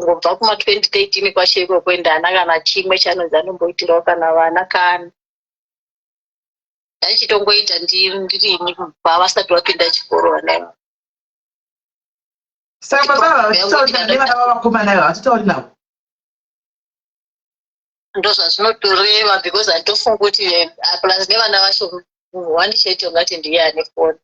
Speaker 2: Kungobva kuma 2013 kwacho ikoko ende haana kana chimwe chaanonzi anomboitirawo kana vana kana. Ndaichitongoita ndirini kubva vasati vapinda chikoro vana ivavo.
Speaker 1: Saka baba ava vachitauri nevana vavakomana ava vachitauri navo?
Speaker 2: Ndozvazvinotoreva because handitofungi kuti eh, plus nevana vacho munhu one chete ungati ndiye ane foni.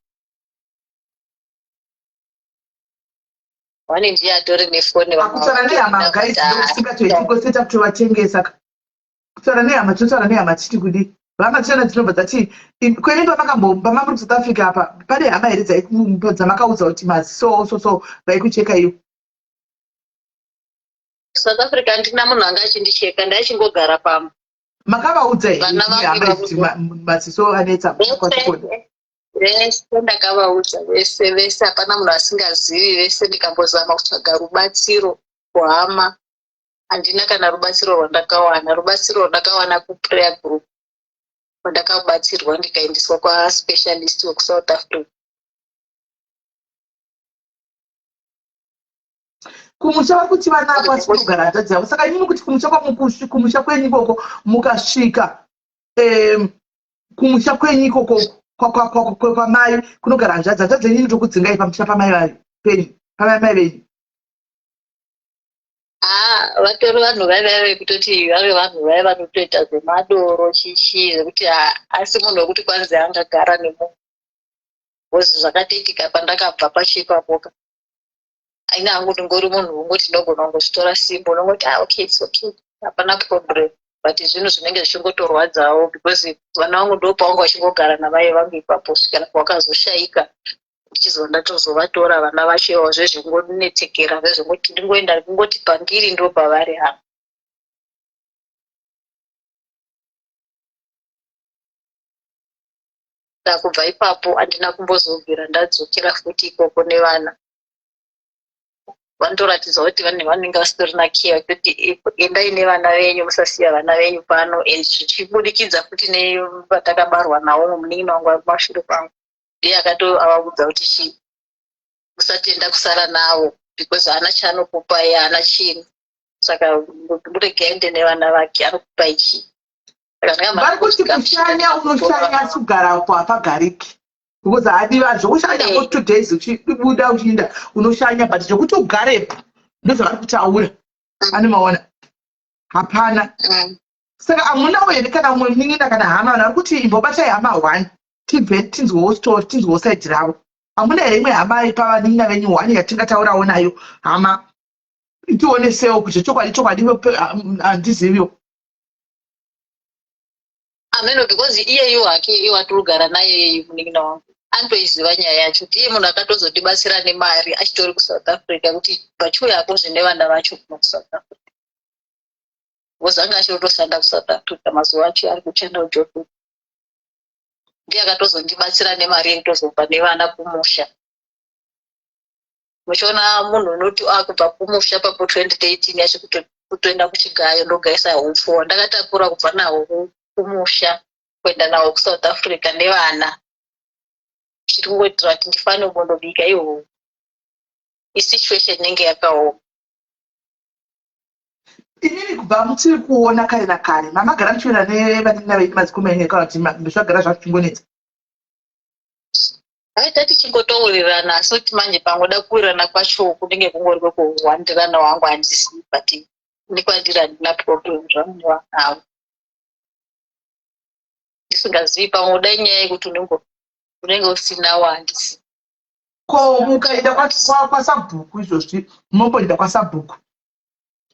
Speaker 2: One ndiye atori nefoni.
Speaker 1: Kutaura nehama guys ndokusingatoiti koseta kutovatengesa. Kutaura nehama tinotaura nehama tichiti kudii? Hama tichana dzinobva dzati kwenyu pamakambomba mamuri kuSouth Africa apa pane hama here dzamakaudza kuti maziso so so vaikucheka iyo?
Speaker 2: South Africa handina munhu anga achindicheka ndaichingogara pamba.
Speaker 1: Makavaudza here hama kuti maziso anetsa
Speaker 2: kwachikona? Vese ndakavaudza vese vese hapana munhu asingazivi vese ndikambozama kutsvaga rubatsiro kuhama handina kana rubatsiro rwandakawana rubatsiro rwandakawana kuprayer group kwandakabatsirwa ndikaendeswa kwaspecialist wekuSouth Africa.
Speaker 1: Kumusha vari kuti vana kwasi kunogara hanzvadzi yavo saka imimi kuti kumusha kwamukushi kumusha kwenyu ikoko mukasvika um, kumusha kwenyu ikoko kwamai kunogara hanzvadzi hanzvadzi yenyu inotokudzingai pamusha pamai vayo penyu pamai venyu.
Speaker 2: Haa vatori vanhu vaiva vekutoti vave vanhu vaiva vanotoita zvemadoro chichi zvekuti asi munhu wekuti kwanzi angagara nemunhu because zvakatoitika pandakabva pacho ipapoka aina hangu ndingori munhu wongoti ndogona kungozvitora simbo unongoti ah okay it's okay hapana problem but zvinhu zvinenge zvichingotorwadzawo because vana vangu ndopavanga vachingogara namai vangu ipapo kusvikira pawakazoshaika ndichizova ndatozovatora vana vacho ivavo zvezvingonetsekera zvezvingoti ndingoenda kungoti pandiri ndopavari havo. Kubva ipapo handina kumbozobvira ndadzokera futi ikoko nevana. Vanotoratidza kuti vanhu vanenge vasitorina care kuti endai nevana venyu musasiya vana venyu pano and zvichibudikidza futi nevatakabarwa navo munin'ina wangu ari kumashure kwangu. Ndiye akatoavaudza kuti chii musatenda kusara navo because haana chaanokupai haana chinhu saka muregai ende nevana vake anokupai chii.
Speaker 1: Vari kuti kushanya unoshanya asi kugarapo hapagariki because haadi vanhu zvokushanya for 2 days uchibuda uchiinda unoshanya but zvekuti ugarepo ndozvavari kutaura anomaona hapana. Saka hamunawo here kana umwe munin'ina kana hama vanhu vari kuti imbobatai hama one tibve tinzwewo story tinzwewo side ravo. Hamuna here imwe hama pavanin'ina venyu one yatingataurawo nayo hama tionesewo kuti chokwadi chokwadi handiziviwo.
Speaker 2: Ameno because iyeyu hake iye watirikugara naye iyeyu munin'ina wangu anotoiziva nyaya yacho ndiye munhu akatozondibatsira nemari achitori kuSouth Africa kuti vachiuya hakozve nevana vacho kuno kuSouth Africa because anga achitotoshanda kuSouth Africa mazuva acho ari kushanda kuJoburg ndiye akatozondibatsira nemari yekutozobva nevana kumusha. Muchiona munhu unoti akubva kumusha papo 2013 yacho kutoenda kuchigayo ndogaisa hupfu hwandakatakura kubva nahwo kumusha kuenda nahwo kuSouth Africa nevana chiri kungoitira kuti ndifane kundobika ihwohwo. Isituation inenge yakaoma.
Speaker 1: Inini kubva muchiri kuona kare nakare mamagara muchiona nevanin'ina venyu madzikoma enyu kana kuti zvagara zvachingonetsa?
Speaker 2: Taita tichingotowirirana asi kuti manje pangoda kuwirirana kwacho kunenge kungori kwekuhwandirana wangu handisi but nekwandiri handina problem zvangu nevanhu avo ndisingazivi pamwe uda inyaya yekuti unenge usinawo handisi.
Speaker 1: Ko mukaenda kwasabhuku izvozvi momboenda kwasabhuku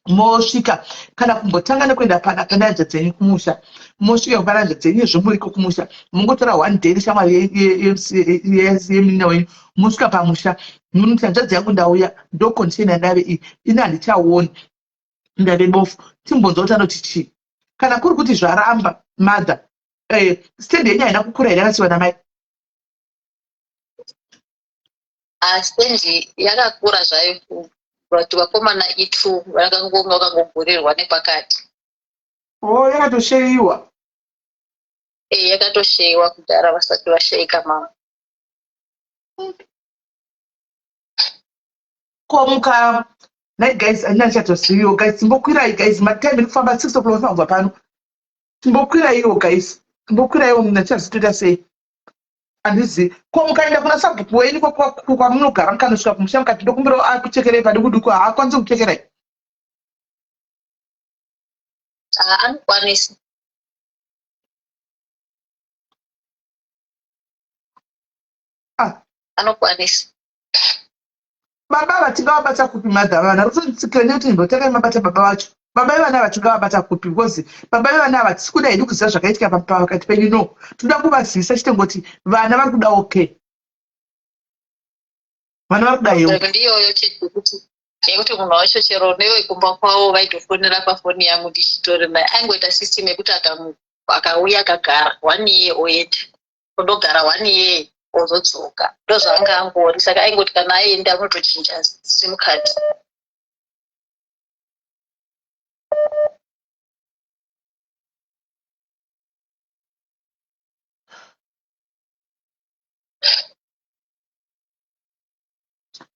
Speaker 1: mosvika kana kumbotanga nekuenda pana hanzvadzi dzenyu kumusha mosvika pana hanzvadzi dzenyu izvo muriko kumusha mongotora one day neshamwari yemunin'ina wenyu mosvika pamusha munoti hanzvadzi yangu ndauya ndo condition yandave iyi ini handichaoni ndave bofu timbonzwa kuti anoti chii kana kuri kuti zvaramba mother stand yenyu haina kukura here yakasiwa namai?
Speaker 2: Stand yakakura zvayo but vakomana itu vakangonga vakangogurirwa nepakati.
Speaker 1: Oh, yakatosheyiwa.
Speaker 2: Yakatosheyiwa kudhara vasati vashayika mama.
Speaker 1: Ko muka Nhai guys, andina ndichatoziviwo guys, timbokwirai guys, matime iri kufamba 6 o'clock kubva pano. Timbokwirai guys, timbokwirai munhu achazotoita sei? Handizivi. Ko mukaenda kuna sabhuku wenyu kwamunogara mukanosvika kumusha mukati ndokumbira akuchekerei paduku duku haakwanisi kuchekerai.
Speaker 2: Anokwanisa.
Speaker 1: Ah.
Speaker 2: Anokwanisa.
Speaker 1: Baba ava tingavabata kupi mother vana rotonditsikira nekuti ndimbotangai mabata baba vacho. Baba vevana ava tingavabata kupi because baba vevana ava tisi kuda hedu kuziva zvakaitika pakati penyu no. Tinoda kuvazivisa chete ngoti vana vari kuda okay. Vana vari kuda help.
Speaker 2: Ndiyoyo chete yekuti yekuti munhu wacho chero nevekumba kwavo vaitofonera pafoni yangu ndichitori naye aingoita system yekuti akauya akagara one year oenda kundogara one year ozodzoka ndozvaanga angori saka aingoti kana aenda unotochinja sim card.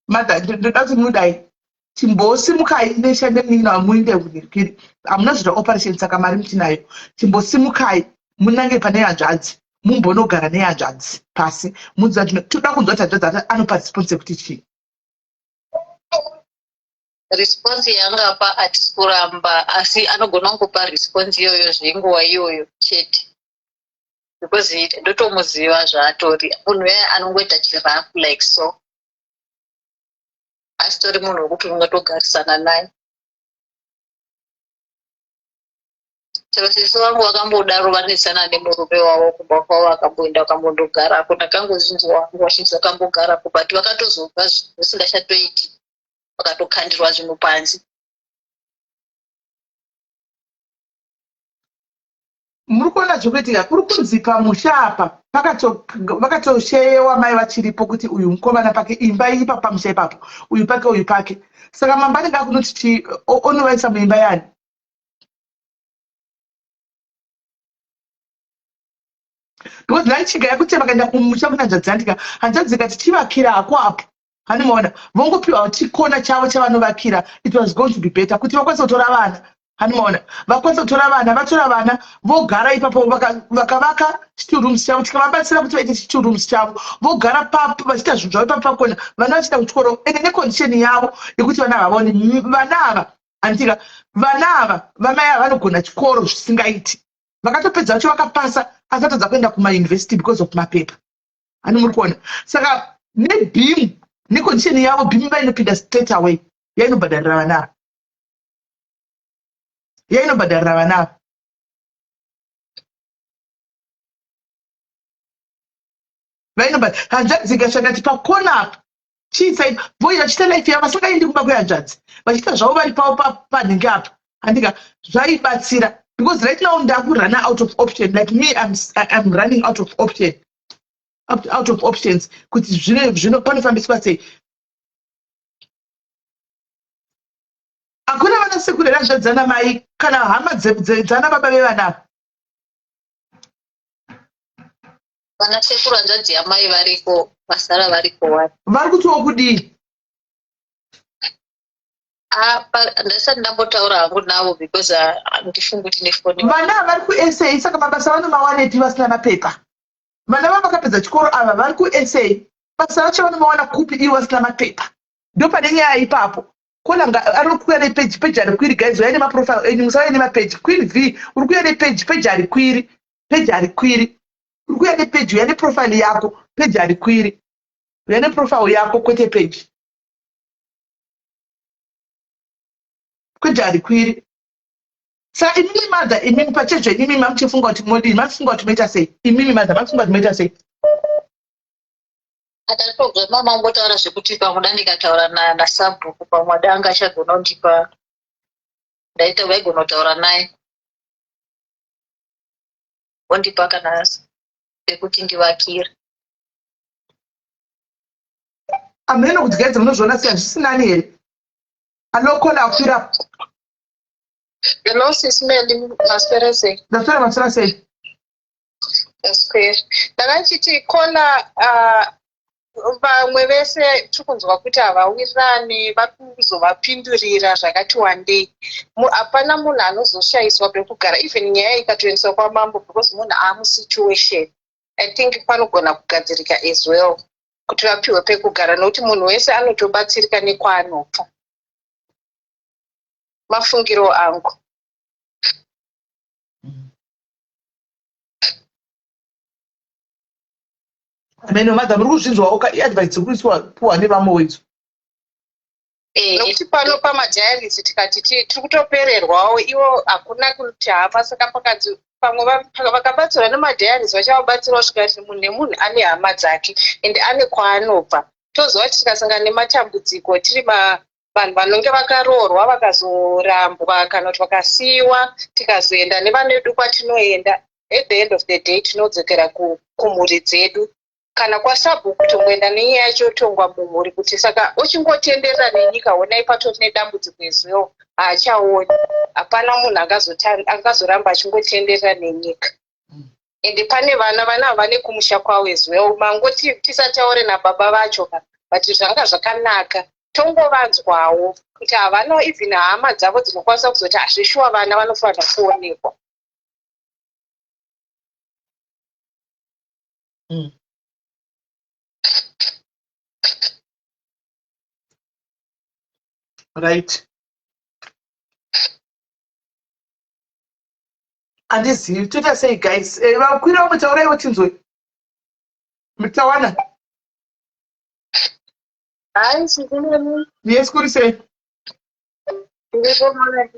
Speaker 1: Mother, ndoda kuti mudai chimbosimukai neshande munin'ina wamuinde kunhirikiri hamuna zvoita operation saka mari muchinayo chimbosimukai munange pane hanzvadzi mumbonogara nehanzvadzi pasi munzwa toda kunzwa kuti hanzvadzi anopa response yekuti chii.
Speaker 2: Response yaangapa hatisi kuramba asi anogona kungopa response iyoyo zvenguva iyoyo chete because ndotomuziva zvaatori munhu uya anongoita chirafu like so asitori munhu wekuti ungatogarisana naye chero sisi vangu vakambodaro vanetsana nemurume wavo kumba kwavo vakamboenda vakambondogarako ndakangozvinzwa vangu vachinzi vakambogarako but vakatozobva zvisingachatoiti vakatokandirwa zvinhu panze.
Speaker 1: Muri kuona zviri kuitika kuri kunzi pamusha apa vakatosheyewa mai vachiripo kuti uyu mukomana pake imba ipa pamusha ipapo uyu pake uyu pake saka mambo anenge akunoti chi onovaisa muimba yani because nhai chiga yekuti vakaenda kumusha kuna hanzvadzi andika hanzvadzi ikati chivakira hako apo hanimaona vongopiwa chikona chavo chavanovakira. It was going to be better kuti vakwanise kutora vana, hanimaona, vakwanise kutora vana, vatora vana vogara ipapo vakavaka two rooms chavo tikavabatsira kuti vaite two rooms chavo vogara papo vachiita zvinhu zvavo ipapo pakona vana vachienda kuchikoro ende necondition yavo yekuti vana havaoni vana ava handika vana ava vamai ava vanogona chikoro zvisingaiti vakatopedza vacho vakapasa asi vatadza kuenda kumauniversity because of mapepa hani muri kuona saka neBEAM necondition yavo BEAM vainopinda straight away yainobhadharira vana ava yainobhadharira vana ava. Vainobhadhara hanzvadzi ikasvakati pakona apa chiisai voi vachiita life yavo vasingaendi kumba kwehanzvadzi vachiita zvavo vari pavo panhingi apa handika zvaibatsira because right now ndakuruna out of option. Like me, I'm running out of option, out of options kuti zvino zvino panofambiswa sei. Hakuna vana sekuru here hanzvadzi dzana mai kana hama dzana baba vevana ava?
Speaker 2: Vana sekuru hanzvadzi yamai variko vasara variko wani.
Speaker 1: Vari kutiwo kudii?
Speaker 2: Apa ndasati ndambotaura hangu navo because handifungi kuti nefoni.
Speaker 1: Vana ava vari kuSA saka mabasa vanomawanepi vasina mapepa? Vana vava vakapedza chikoro ava vari kuSA basa racho vanomawana kupi ivo vasina mapepa? Ndo pane nyaya ipapo. Kolanga ari kuuya nepeji peji harikwiri guys uyai nemaprofile enyu musauya nemapeji. Queen V uri kuuya nepeji peji harikwiri peji harikwiri uri kuuya nepeji uya neprofile yako peji harikwiri uya neprofile yako kwete peji kwete harikwiri. Saka imimi mother imimi pachezvenyu imimi mamuchifunga kuti modii mamuchifunga kuti moita sei imimi mother mamuchifunga kuti moita sei?
Speaker 2: Akatobva mama angotaura zvekuti pamwe ndikataura nasabhuku pamwe danga achagona kundipa ndaita vaigona kutaura naye ondipa kana pekuti ndivakire.
Speaker 1: Hameno kuti guys munozviona sei hazvisinani here alokola akwira.
Speaker 4: Hello, Sis Melly, maswera sei?
Speaker 1: Ndaswera maswera sei?
Speaker 4: Ndaswera. Ndakachiti kola. Vamwe vese tiri kunzwa kuti havawirirani, vari kuzovapindurira zvakati wandei. Hapana munhu anozoshayiswa pekugara, even nyaya ikatoendeswa kwamambo, because munhu aamusituation. I think panogona kugadzirika as well kuti vapiwe pekugara, nokuti munhu wese anotobatsirika nekwaanobva. Mafungiro angu.
Speaker 1: Ameno madam, muri kuzvinzwawo ka iadvice dziri kuiswa puwa nevamwe wedzo?
Speaker 4: Nokuti pano pamadiaries tikati tiri kutopererwawo, ivo hakuna kuti hama, saka pakanzi pamwe vakabatsirwa nemadiaries, vachavabatsirawo zvikati munhu nemunhu ane hama dzake and ane kwaanobva. Toziva kuti tikasangana nematambudziko tiri vanhu vanonge vakaroorwa vakazorambwa kana kuti vakasiyiwa, tikazoenda nevanedu kwatinoenda, at the end of the day tinodzokera kumhuri dzedu kana kwasabhuku kutongoenda nenyaya yacho, yotongwa mumhuri. Kuti saka uchingotenderera nenyika, honai patori nedambudziko ezuyo, haachaoni. Hapana munhu angazoramba achingotenderera nenyika. Ende pane vana, vana vane kumusha kwavo as well. Mangoti tisataure nababa vacho ka, but zvanga zvakanaka tongovanzwawo kuti havana even hama dzavo dzinokwanisa kuzoti hazvishuwa, vana vanofanira kuonekwa.
Speaker 1: Right, handizivi toita sei, guys. Vakwira vamwe, tauraiwo tinzwe mutawana.
Speaker 5: Hayi, sikuneni.
Speaker 1: Yes, kuri sei?
Speaker 5: Ndiripo mwana.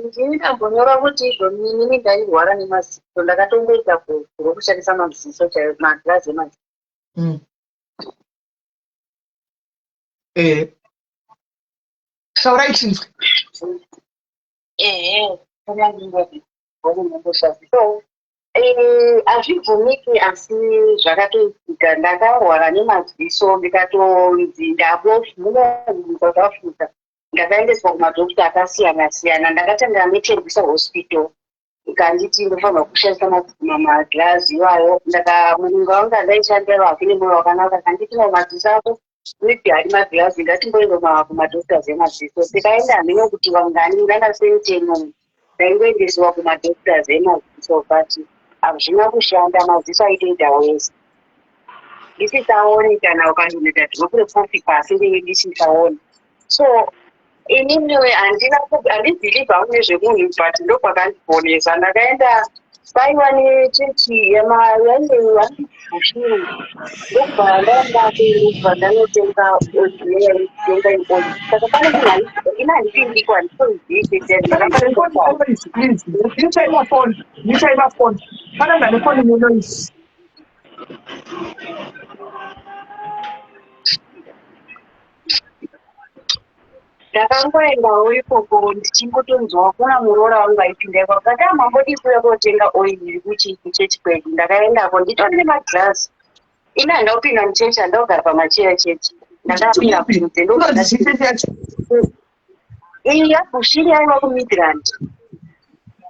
Speaker 5: Ndini ndambonyora kuti izvo inini ndairwara nemaziso, ndakatongoita rokushandisa maziso chaiyo, magirazi emaziso.
Speaker 1: Taurai chinzwe.
Speaker 5: Ehe, so hazvibvumiki, asi zvakatoitika. Ndakarwara nemaziso, ndikatonzi ndabofu muno muSouth Africa. Ndakaendeswa kumadhokita akasiyana siyana. Ndakatanga neTembisa Hospital, ikanditi ndofanirwa kushandisa magirazi iwayo. Ndaka murungu wangu andaishandira wake nemwoyo wakanaka akanditi, "No, maziso ako maybe hari magirazi, ngatimboenda kumadoctors emaziso." Tikaenda, hameno kuti vangani ngana senteno, ndaingoendesiwa kumadoctors emaziso, but hazvina kushanda. Maziso aitoita wese, ndisisaoni. Kana ukandoneta drop recoffee pasi, ndinge ndisisaoni. So ininiwe handina, handibhilivha hangu nezvemunhu, but ndokwakandiponesa. Ndakaenda, paiva nechechi yainge Bushiri, ndokubva ndaendako, ndokubva ndanotenga oil, yaitenga ioil. Saka pane munhu, ina handipindiko, handitozivi chechi.
Speaker 1: Please, mafoni, mutai mafoni. Pananga nefoni ine noise.
Speaker 5: Ndakangoendawo ikoko ndichingotonzwa kuna muroora wangu aipinda ikoko, akati, "Amambodii kuuya kotenga oil iri kuchechi kwedu?" Ndakaendako nditori nemagirazi. Ini handina kupinda muchechi, handina kugara pamacheya chechi, ndakapinda kunze.
Speaker 1: Inonzi chechi yacho?
Speaker 5: Iyi yaBushiri aiva kuMidrand,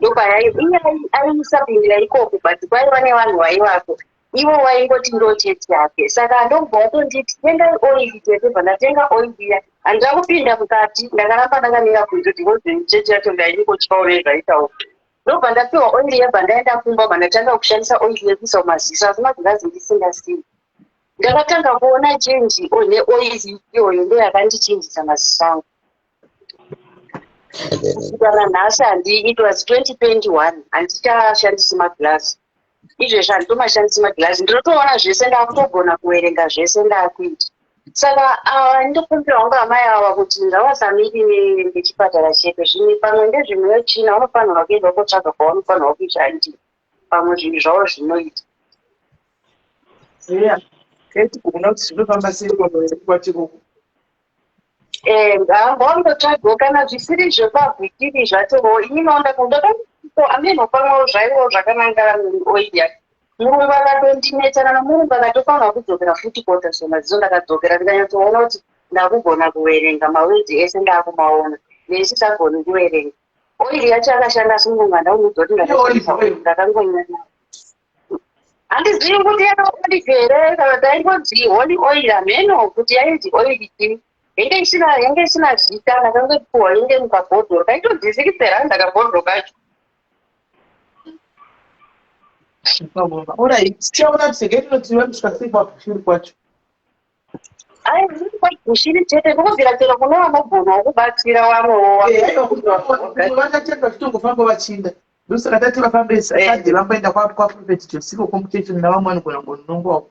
Speaker 5: ndopayai iye aisapindira ikoko, but kwaiva nevanhu vaivako, ivo vaingoti ndo chechi yake. Saka ndokubva watonditi, "Tengai oil tete." Bva ndatenga oil iya. Handina kupinda mukati, ndakaramba ndakamira kunze because chechi yacho ndaingotyawo nezvaitawo. Ndobva ndapiwa oil, yabva ndaenda kumba, bva ndatanga kushandisa oil yekuisa mumaziso, asi magirazi ndisingasii. Ndakatanga kuona change neoil iyoyo, ndo yakandichinjisa maziso angu kusvika nanhasi. Handi, it was 2021, handichashandisi magirazi izvezvi, handitomashandisi magirazi. Ndinotoona zvese, ndakutogona kuverenga zvese ndaakuita. Saka ava ndokumbira wangu amai ava kuti ngavasamirire ngechipatara chedu. Zvimwe pamwe ndezvimweyo tsvina, unofanirwa kuenda kotsvaga kwaunofanirwa kuita ndi pamwe zvinhu zvavo zvinoita.
Speaker 1: Eya, kaiti kuona kuti zvinofamba sei kwatiroko.
Speaker 5: Ngavambotsvagawo kana zvisiri zvepabhikiri zvachowo. Ininoona ndakako ameno pamwewo zvaivawo zvakanangana neoil yacho. Murungu akatondinetsana nomurungu, akatofanira kudzokera futi kotariswa maziso. Ndakadzokera, ndikanyatsoona kuti ndakugona kuverenga mawords ese, ndakumaona, neisisagoni kuverenga. Oil yacho yakashanda, asi murungu handaumuudza kuti ndakashandisa oil. Ndakangonyanya. Handizivi kuti yakaoneka here kana taingonzi holy oil, hameno kuti yainzi oil chii. Yange isina zita, ndakangopiwa inge mukabhodhoro kaitonzi 60 rand kabhodhoro kacho.
Speaker 1: Alright, tichaona kuti regai tinoti vanosvika sei kwaBushiri kwacho.
Speaker 5: Ai, kwaBushiri chete, ndokubvira chero kune vanogonawo kubatsira vamwewo.
Speaker 1: Vachatenda vachitongofamba vachiinda. Ndosaka tati vafambe Sunday, vamboenda kwaProphet Josiko komuchechi navamwe vanogona kungonongwawo.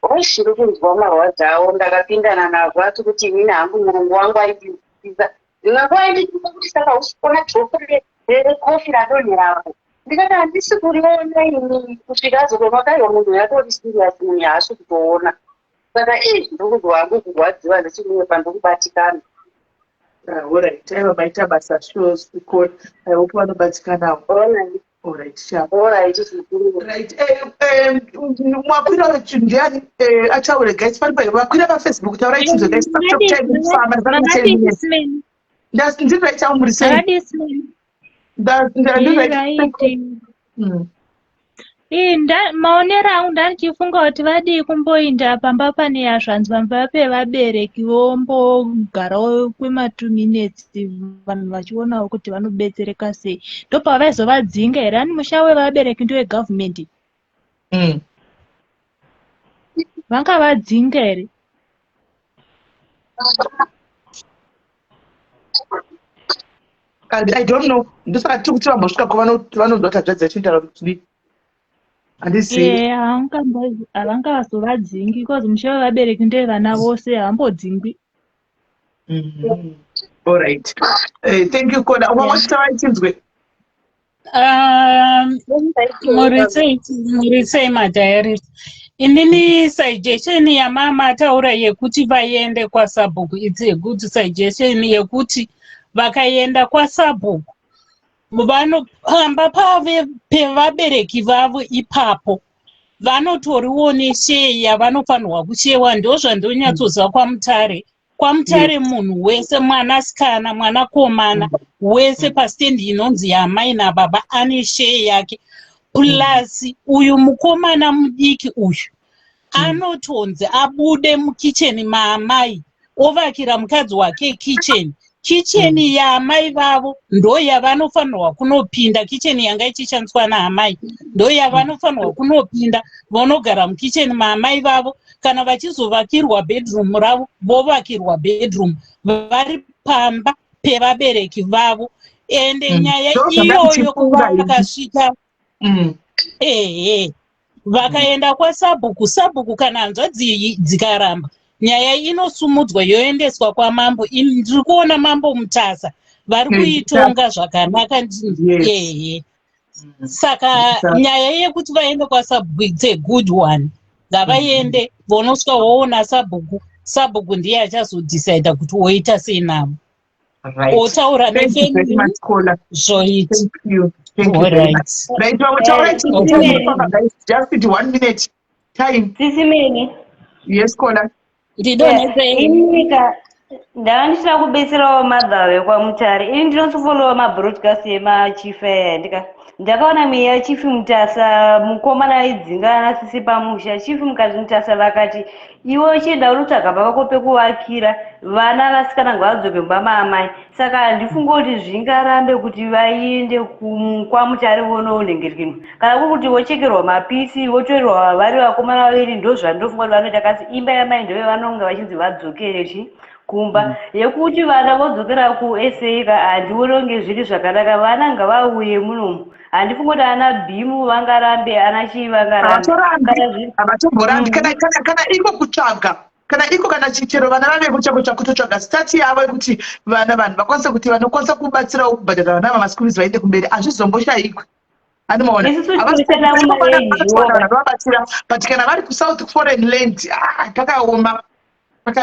Speaker 5: Oshiri kunzwa marwadzi avo, ndakapindana nazvo, asi kuti inini hangu murungu wangu aindinzwisisa. Dzimwe nguva aindituka kuti, "Saka usikuona drop recoffee radonherapo?" Ndikati, "Handisi kuriona ini," kusvika azotoona kaiwa munhu yatori serious, munhu haasi kutoona. Saka ii, ndiri hangu kurwadziwa ndechimwe pandikubatikana.
Speaker 1: Alright, aiwa, maita basa sure. I hope vanobatikanawo. Alright, sharp.
Speaker 5: Alright, zvikuru.
Speaker 1: Right, mwakwira ndiani achaure guys pari vakwira paFacebook, taurai chinzo guys, time kufamba. Ndiri right, awo muri sei?
Speaker 6: Right. Maonero angu, ndandichifunga kuti vadii kumboinda pamba pane yazvanzi pamba pevabereki, vombogarawo kwema2 minutes, vanhu vachionawo kuti vanobetsereka sei. Ndopavaizovadzinga here? Ani musha wevabereki ndewegavhumendi? Vangavadzinga here?
Speaker 1: I don't know. Ndosaka tiri kuti vambosvika ko vanonzwa kuti hanzvadzi yacho kuti kudii, handizivi.
Speaker 6: Havangazovadzingi because musha wevabereki ndevana vose, havambodzingwi.
Speaker 1: Alright, thank you koda umwe wachitaura chinzwe.
Speaker 7: Muri sei madiaries? Inini suggestion yamama ataura yekuti vaende kwasabhuku, it's a good suggestion, yekuti vakaenda kwasabhuku vanopamba pevabereki vavo ipapo, vanotoriwo neshare yavanofanirwa kushewa. Ndo zvandonyatsoziva kwaMutare. KwaMutare munhu wese, mwanasikana, mwanakomana, wese pastendi inonzi yamai nababa ane share yake. Plus uyu mukomana mudiki uyu anotonzi abude mukicheni maamai, ovakira mukadzi wake kicheni. Kicheni yaamai vavo ndo yavanofanirwa kunopinda. Kicheni yanga ichishandiswa naamai ndo yavanofanirwa kunopinda, vonogara mukicheni maamai vavo. Kana vachizovakirwa bedroom ravo, vovakirwa bedroom vari pamba pevabereki vavo. Ende nyaya iyoyo vakasvika, ehe, vakaenda kwasabhuku, sabhuku kana hanzvadzi dzikaramba, nyaya inosumudzwa yoendeswa kwamambo. Ndiri kuona Mambo Mutasa vari kuitonga zvakanaka. Ehe, saka nyaya yekuti vaende kwasabhuku, it's a good one. Ngavaende vonosvika voona sabhuku. Sabhuku ndiye achazodhisaidha kuti woita sei navo, otaura nefamily, zvoita.
Speaker 1: Right, vamwe taurai, just one minute time.
Speaker 8: Sisi Meni.
Speaker 1: Yes, caller.
Speaker 8: Inika ndava ndichida kubetserawo madha vekwaMutare. Ini ndinotofollowa mabroadcast emachief aya. Ndakaona mweya Chief Mutasa, mukomana aidzingana nasisi pamusha. Chief Mutasa vakati, "Iwe uchienda unotsvaga pavako pekuvakira vana vasikana, ngavadzoke mumba maamai." Saka handifungi kuti zvingarambe kuti vaende kwaMutare vonoonhengerwinwa, kana kuri kuti vochekerwa mapisi, votorerwa vari vakomana vaviri. Ndo zvandofunga kuti vanoita, kasi imba yamai ndo yavanonga vachinzi vadzokere chi kumba. Yekuti vana vodzokera kuSA ka, handioni kunge zviri zvakanaka. Vana ngavauye munomu. Handifungi kuti ana bhimu vangarambe, ana chii vangarambe.
Speaker 1: Havatomborambi. Kana iko kutsvaga, kana iko kana chichero vana vave kutsvaga, kutotsvaga start yavo yekuti vana, vanhu vakwanise kuti vanokwanisa kubatsirawo kubhadhara vana vamaschool fees vaende kumberi, hazvizomboshayikwi. Anomaona vanovabatsira, but kana vari kuSouth, foreign land, ah, pakaoma.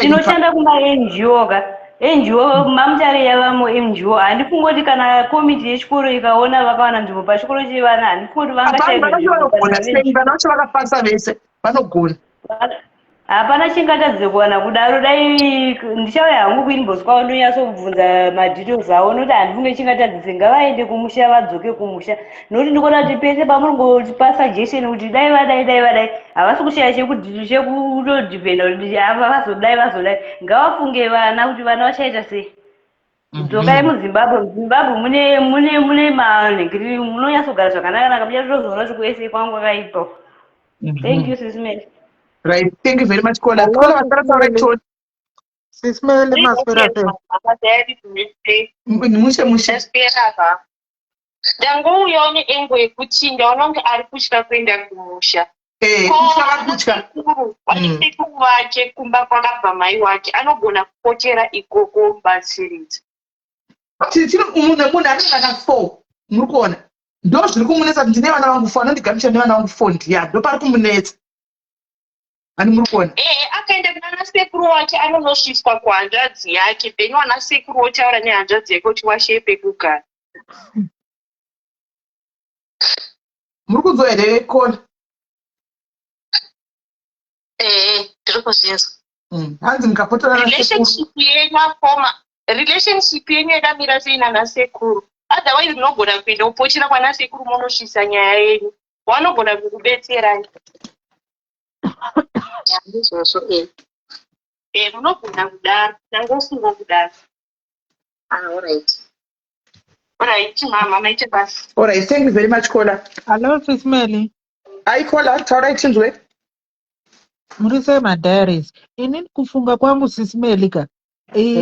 Speaker 8: Tinoshanda kuma-NGO ka. NGO maMutare yavamo NGO. Handifungoti kana komiti yechikoro ikaona vakawana nzvimbo pachikoro chevana, handifungoti
Speaker 1: vangashaivana vacho vakafasa vese vanogona.
Speaker 8: Hapana chingatadze kuwana kudaro dai ndichauya hangu kuinbox kwavo ndonyatsokubvunza madetails avo nokuti handifunge chingatadzise ngavaende kumusha vadzoke kumusha nokuti ndikuona kuti pese pamuringotipa suggestion kuti dai vadai dai vadai havasi kushaya chekutodhipenda kuti ava vazodai vazodai ngavafunge vana kuti vana vachaita sei dzokai muzimbabwe muzimbabwe mune mune mune manhingiri munonyatsogara zvakanaka naka muchatozoona kuti kuese kwangu kwakaipa thank you sis Mary.
Speaker 1: Right, thank you very much caller. Caller vasara taura toni.
Speaker 9: Sis Mary maswera sei?
Speaker 1: Mushe mushe.
Speaker 4: Ndaswera ndangouyawo neengo yekuti ndaona kunge ari kutya kuenda kumusha.
Speaker 1: Eh,
Speaker 4: Ko
Speaker 1: kutya vari kutya.
Speaker 4: vanasekuru vanasekuru vake kumba kwakabva mai wake anogona kupotera ikoko mubatsiridza.
Speaker 1: Chiri munhu munhu ane vana 4 muri kuona. Ndo zviri kumunetsa kuti ndine vana vangu 4 anondigamuchira nevana vangu 4 ndiyani ndopari kumunetsa. Ani muri kuona?
Speaker 4: Ehe, akaenda kunana sekuru wake anonosvitswa kuhanzvadzi yake then wana sekuru wotaura nehanzvadzi yake kuti washeye pekugara.
Speaker 1: Muri kunzwa here caller?
Speaker 2: Ehe, ndiri kuzvinzwa.
Speaker 1: Hanzi mukapotera na sekuru.
Speaker 4: Relationship yenyu akoma, relationship yenyu yakamira sei nana sekuru? Otherwise munogona kuenda kupochera kwana sekuru monosvitsa nyaya yenyu. Vanogona kukubetserai.
Speaker 2: Ya, ndizvozvo eh.
Speaker 4: Eh, munogona kudaro. Ndangofunga kudaro.
Speaker 2: Ah, alright.
Speaker 4: Alright, mama, maite basa.
Speaker 1: All right, thank you very much caller.
Speaker 9: Hello Sis Melly.
Speaker 1: Ai caller, taurai tinzwe.
Speaker 9: Muri sei madiaries? Inini kufunga kwangu Sis Melly ka.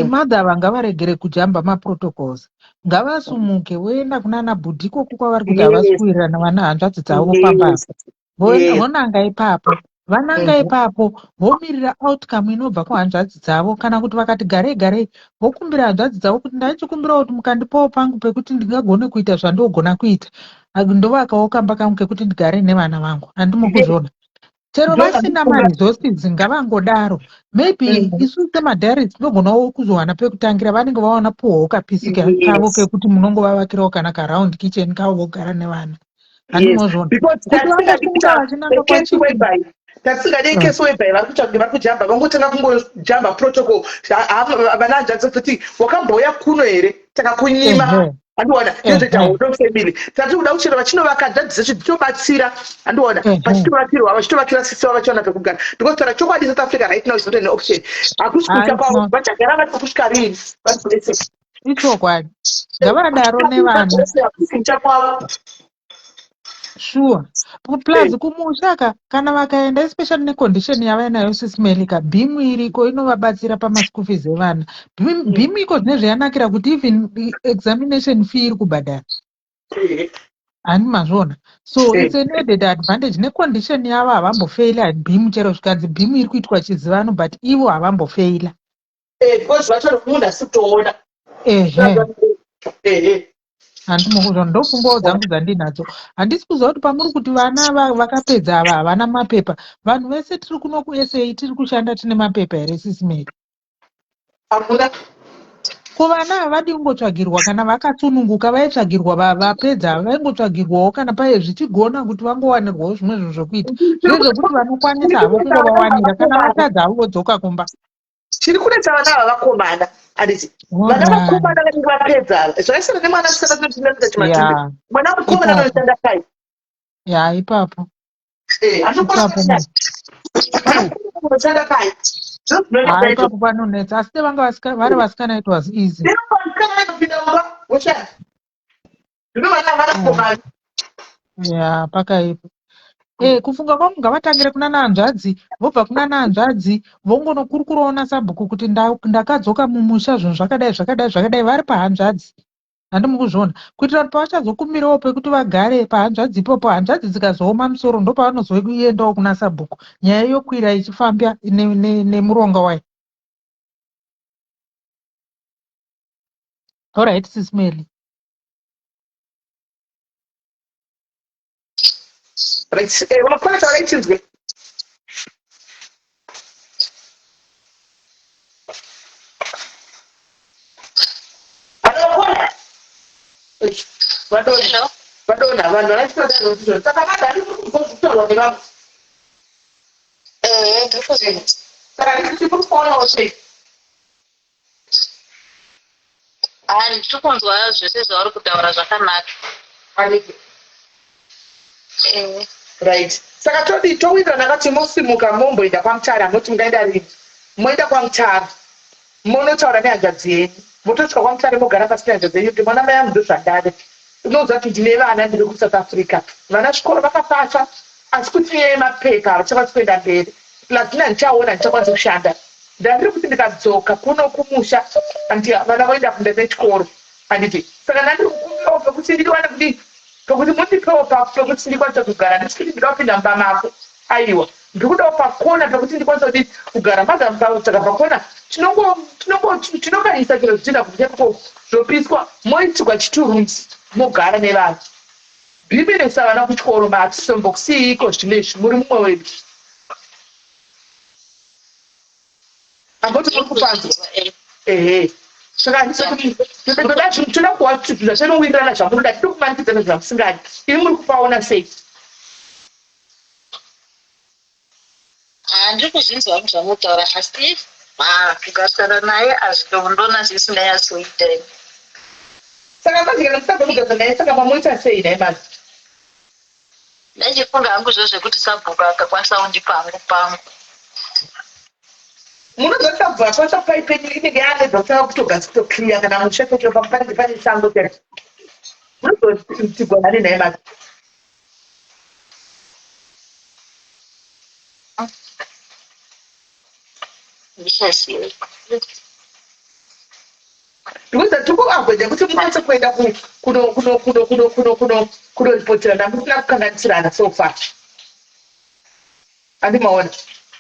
Speaker 9: Mother ava ngavaregere kujamba maprotocols. Ngavasumuke voenda kunana bhudhi ikoko kwavari kuti havasi kuwirirana vana hanzvadzi dzavo pamba apa. Vonanga ipapo. Vananga ipapo vomirira outcome inobva kuhanzvadzi dzavo kana kuti vakati garei garei vokumbira hanzvadzi dzavo kuti ndaichikumbirawo kuti mukandipawo pangu pekuti ndingagone kuita zvandogona kuita ndovakawo kamba kangu kekuti ndigare nevana vangu handimo kuzviona chero vasina maresources ngavangodaro maybe isu semadiaries tinogonawo kuzowana pekutangira vanenge vawana puhwawo kapisi kavo kekuti munongovavakirawo kana karound kitchen kavo vogara nevana handimozviona
Speaker 1: Because
Speaker 9: kuti vangosimuka vachinanga kwachief
Speaker 1: tatisingade case whereby vari kutsvaga vari kujamba vangotanga kungojamba protocol vana hanzvadzi kuti wakambouya kuno here takakunyima andiona ndozvoita hodo family tati kuda kuchera vachinovaka hanzvadzi dzecho dzichobatsira andiona vachitovakirwa vachitovakira sisi vavo vachiwana pekugara because taura chokwadi South Africa right now is not an option hakusi kuita kwavo vachagara vari kusvika rini vari kuese
Speaker 9: ichokwadi ngavadaro nevana
Speaker 1: kuita kwavo
Speaker 9: sure plus kumusha ka kana vakaenda especially necondition yavainayo Sis Melly ka BEAM iriko inovabatsira pamaschool fees evana BEAM iko zvine zvayanakira kuti even examination fee iri kubhadhara hani mazviona so it's an added advantage necondition yavo havambofeila BEAM chero zvikanzi BEAM iri kuitwa chizivano but ivo havambofeila
Speaker 1: because vacho munhu asi kutoona
Speaker 9: ehe handimokuzva ndopfungwawo dzangu dzandinadzo handisi kuziva kuti pamuri kuti vana vakapedza ava havana mapepa vanhu vese tiri kuno kuSA tiri kushanda tine mapepa here Sis Melly
Speaker 1: hakuna
Speaker 9: ko vana havadi kungotsvagirwa kana vakasununguka vaitsvagirwa vapedza vaingotsvagirwawo kana paye zvichigona kuti vangowanirwawo zvimwe zvinhu zvokuita zvine zvokuti vanokwanisa havo kungovawanira kana vatadza havo vodzoka kumba
Speaker 1: Chiri kunetsa vana ava vakomana handiti vana vakomana vanenge vapedza ava zvakaisana nemwana musikana tinotinamita chimatumbi mwana mukomana anoshanda kai
Speaker 9: ya ipapo
Speaker 1: anoshanda kai
Speaker 9: ipapo panonetsa asi vanga vari vasikana it was easy
Speaker 1: voshanda zvino vana vanakomana
Speaker 9: ya pakaipa kufunga kwangu ngavatangire kuna hanzvadzi vobva kuna hanzvadzi vongonokurukurawo nasabhuku kuti ndakadzoka mumusha zvinhu zvakadai zvakadai zvakadai vari pahanzvadzi handimi kuzviona kuitira kuti pavachazokumbirawo pekuti vagare pahanzvadzi ipopo hanzvadzi dzikazooma musoro ndopavanozoendawo kuna sabhuku nyaya yokwira ichifamba nemuronga wayo alright Sis Melly
Speaker 1: Right. Unokwana taura ichinzwe. Vanokona. Vadona. Vadona vanhu vanachitoda saka vanhu vari kuzozvitaurwa nevamwe.
Speaker 2: Ehe, ndiri kuzvinzwa.
Speaker 1: Saka ndikuti muri kuonawo sei?
Speaker 2: Ah, ndiri kunzwa zvese zvauri kutaura zvakanaka.
Speaker 1: Handiti.
Speaker 2: Eh.
Speaker 1: Right. Saka todii towirirana kati mosimuka momboenda kwaMutare hamoti mungaenda rini? Moenda kwaMutare monotaura nehanzvadzi yenyu. Motosvika kwaMutare mogara pasi nehanzvadzi yenyu kuti mwana mai angu ndozvandada. Unoudza kuti ndine vana ndiri kuSouth Africa. Vana zvikoro vakapasa asi kuti nyaya yemapepa havachakwanisi kuenda mberi. Plus ini handichaona handichakwanisi kushanda. Ndandiri kuti ndikadzoka kuno kumusha handiti vana voenda kunda nechikoro handiti. Saka ndandiri kukumbirawo pekuti ndiwane kudii pekuti mundipewo pekuti ndikwanise kugara handisi kuti ndinoda kupinda mumba mako aiwa ndiri kudawo pakona pekuti ndikwanise kudii kugara mother saka pakona tinokanyisa chero zvitinda kumusha ikoko zvopiswa moitirwa chi two rooms mogara nevana bhimiresa vana kuchikoro matisombokusiyiiko zvino izvi muri mumwe wedu Amboti muri kupanzwa. Ehe. Saka handisati toda zvinhu toda kuwa zvinhu zvatinowirirana zvamunoda tiri kumanikidzana zvamusingadi. Imi muri kupaona sei?
Speaker 2: Handiri kuzvinzwa hangu zvamutaura asi kugarisana naye azvitondona zvisinganyatsoita ini.
Speaker 1: Saka manje kana musingagoni kugarisana naye saka mamoita sei nhai manje?
Speaker 2: Ndachifunga hangu zvo zvekuti sabhuku akakwanisa kundipa hangu pangu.
Speaker 1: Munoziva kuti sabhuku akakwanisa kupai penyu inenge yaanedza kutanga kutogasi kutoclear kana musha chaicho panenge pane sango chaiko. Munozotigwa nani nhai manje?
Speaker 2: Ndichaziva.
Speaker 1: Because tiri kuavoida kuti mukwanise kuenda kunoripoterana musina kukanganisirana so far. Andimaona.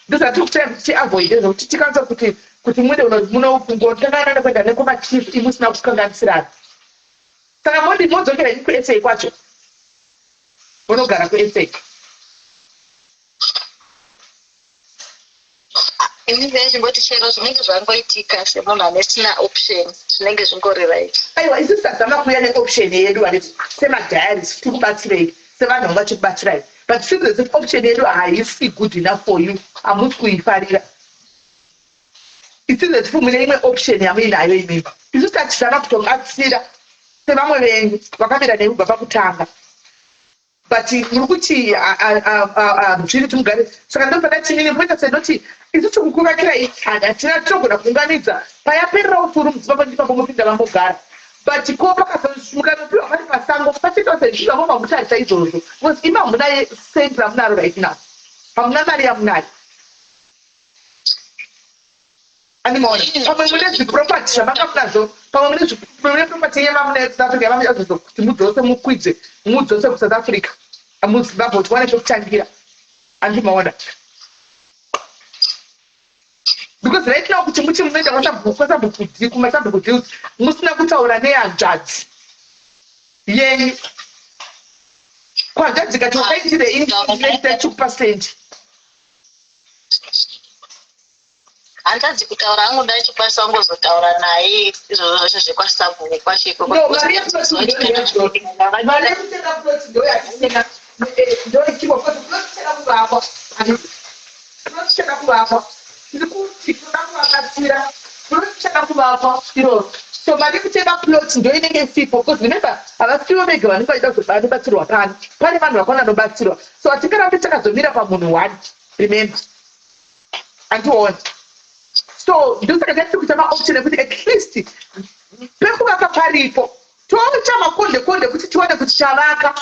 Speaker 1: Ndozvatiri kutry kuti tiavoide zvokuti tikwanise kuti kuti muende munongotangana nekuenda nekumachief imusina kukanganisirana. Saka modi modzokera imi kuSA kwacho. Munogara kuSA.
Speaker 2: Ini ndaichingoti chero zvinenge zvangoitika semunhu anesina option zvinenge zvingori right.
Speaker 1: Aiwa isu tazama kuuya neoption yedu handiti semadiaries tikubatsirei sevanhu vanga vachikubatsirai but seems as if option yedu haisi good enough for you hamusi kuifarira it seems as if mune imwe option yamuinayo imimi isu tachizama kutobatsira sevamwe venyu vakamira nemi kubva pakutanga But muri kuti zviri kuti mugare saka ndopandati inini poita sendoti isu tikukuvakirai hatina tinogona kuunganidza payaperera ufuru mudzimba kwenyu ipapo mopinda vambogara but ko pakazomukanopiwa pari pasango pachiita sezvi zvavo mamutarisa izvozvo because imi hamuna cent ramunaro right now hamuna mari yamunayo Andimaona pamwe mune zviproperty zvamanga munazvo pamwe mune mune property yenyu yamamunayo kuSouth Africa yamamuchazozo kuti mudzose mukwidze mudzose kuSouth Africa muZimbabwe kuti wane pekutangira andimaona because right now kuti muti munoenda kwasabhuku kumasabhuku deals musina kutaura nehanzvadzi yenyu kwanzvadzi kati wakaitire ini two percent
Speaker 2: Hanzvadzi kutaura hangu ndaichikwanisa kungozotaura naye izvozvo zvacho zvekwasabhuku kwacho ikoko
Speaker 1: No, mari yekuti mari yekutenga plot ndoyatisina ndoichipo because plot ichada kuvakwa plot ichada kuvakwa tiri kuti toda kuvabatsira plot ichada kuvakwa iroro so mari yekutenga plot ndo inenge isipo because remember havasivo vega vanenge vachida kuzobatsirwa pano pane vanhu vakwana vanobatsirwa so hatingarambe takazomira pamunhu one remember andiona so ndosaka tati kuita maoption ekuti at least pekuvaka paripo toita makonde konde kuti tione kuti chavaka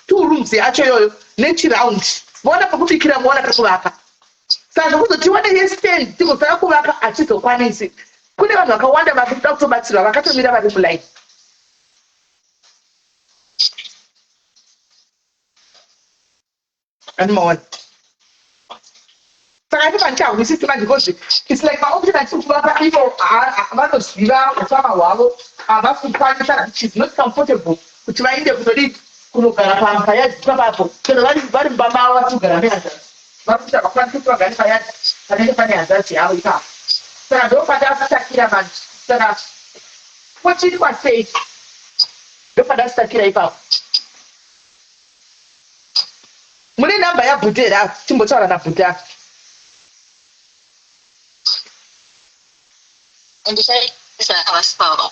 Speaker 1: two rooms yacho iyoyo nechiround voona pekubikira voona pekuvaka saka zvekuzo tione yestand tigosara kuvaka hatizokwanisi kune vanhu vakawanda vari kuda kutobatsirwa vakatomira vari muline Animaona. Saka ndipo handichahwisisi manje because it's like maoption atiri kuvapa ivo vanoziva utama hwavo havasi kukwanisa she's not comfortable kuti vaende kunodii kunogara payadhi ipapapo chero vari vari mumba mavo vari kugara nehanzvadzi vari kuti havakwanisi kuti vagare payadhi panenge pane hanzvadzi yavo ipapo saka ndopandasakira manje saka pochiitwa sei ndopandasakira ipapo Mune number yabhuti here apa timbotaura nabhuti apa.
Speaker 2: Ndichaisa havasi pava.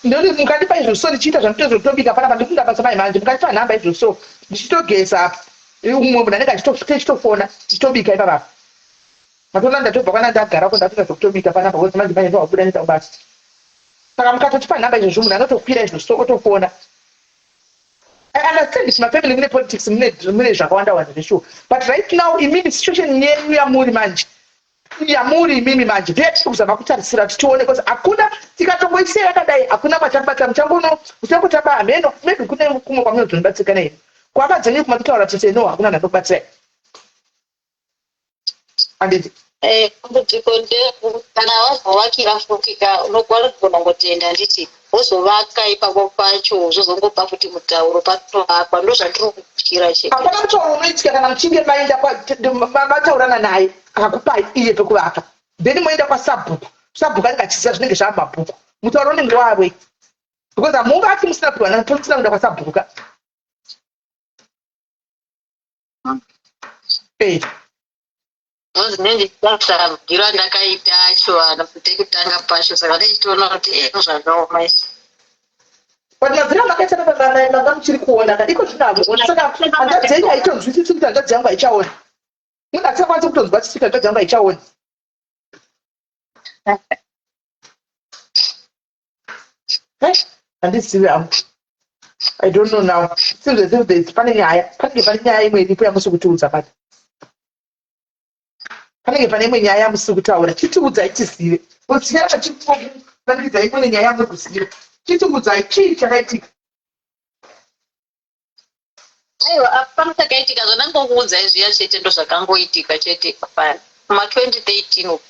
Speaker 1: Ndoti mukandipa izvo so ndichiita zvanditozo kutobika panapa ndikunda basa mai manje mukandipa nhamba izvo so ndichitogeza apa umwe munhu anenge achitofona tichitobika ipapapa matoona ndatobva kwana ndagara ko ndatoita zvekutobika panapa because manje manje ndowabuda nenda kubasa saka mukatotipa nhamba izvozvo munhu anotokwira izvo so otofona. I understand kuti mafamily mune politics mune zvakawanda wanda zveshuwa but right now imimi situation yenyu yamuri manje yamuri imimi manje ndiye tiri kuzama kutarisira kuti tione because hakuna tikatongoisiya yakadai hakuna kwatabatsa muchangono muchangotamba hameno maybe kune kumwe kwamunozonibatsirika nei kuhama dzenyu kumatotaura tete no hakuna ndandokubatsirai handiti.
Speaker 2: Dambudziko nderekuti kana wazovakira futi ka unogona kungotenda handiti wozovaka ipapo pacho zvozongopa futi mutauro patovakwa ndozvandiri kutyira chete.
Speaker 1: Hapana mutauro unoitika kana muchinge maenda mataurana naye akakupai iye pekuvaka then moenda kwasabhuku sabhuku anenge achiziva zvinenge zvava mabhuku mutauro unenge wave because hamungati musina kupiwa musina kuenda kwasabhuku ka.
Speaker 2: Ndozvinenge ndakaita acho ana pekutanga pacho saka ndaichitoona kuti zvakaoma izvi.
Speaker 1: But mabviro amakaita baba manga muchiri kuona ka iko zvino hamuoni saka hanzvadzi yenyu haitonzwisisi kuti hanzvadzi yangu haichaoni. Munhu asingakwanisi kutonzwa tsitsi kuti hanzvadzi yangu haichaoni. Handizivi hangu. I don't know now. Seems as if there's pane nyaya. Panenge pane nyaya imwe iripo yamusi kutiudza manje. Panenge pane imwe nyaya yamusi kutaura. Chitiudzai tizive. Because tichara tichikuvangidzai imwe nyaya yamuri kuziva. Chitiudzai chii chakaitika.
Speaker 2: Aiwa, hapana chakaitika zvandangokuudzai zviya chete ndozvakangoitika chete pa kuma 2013 uko.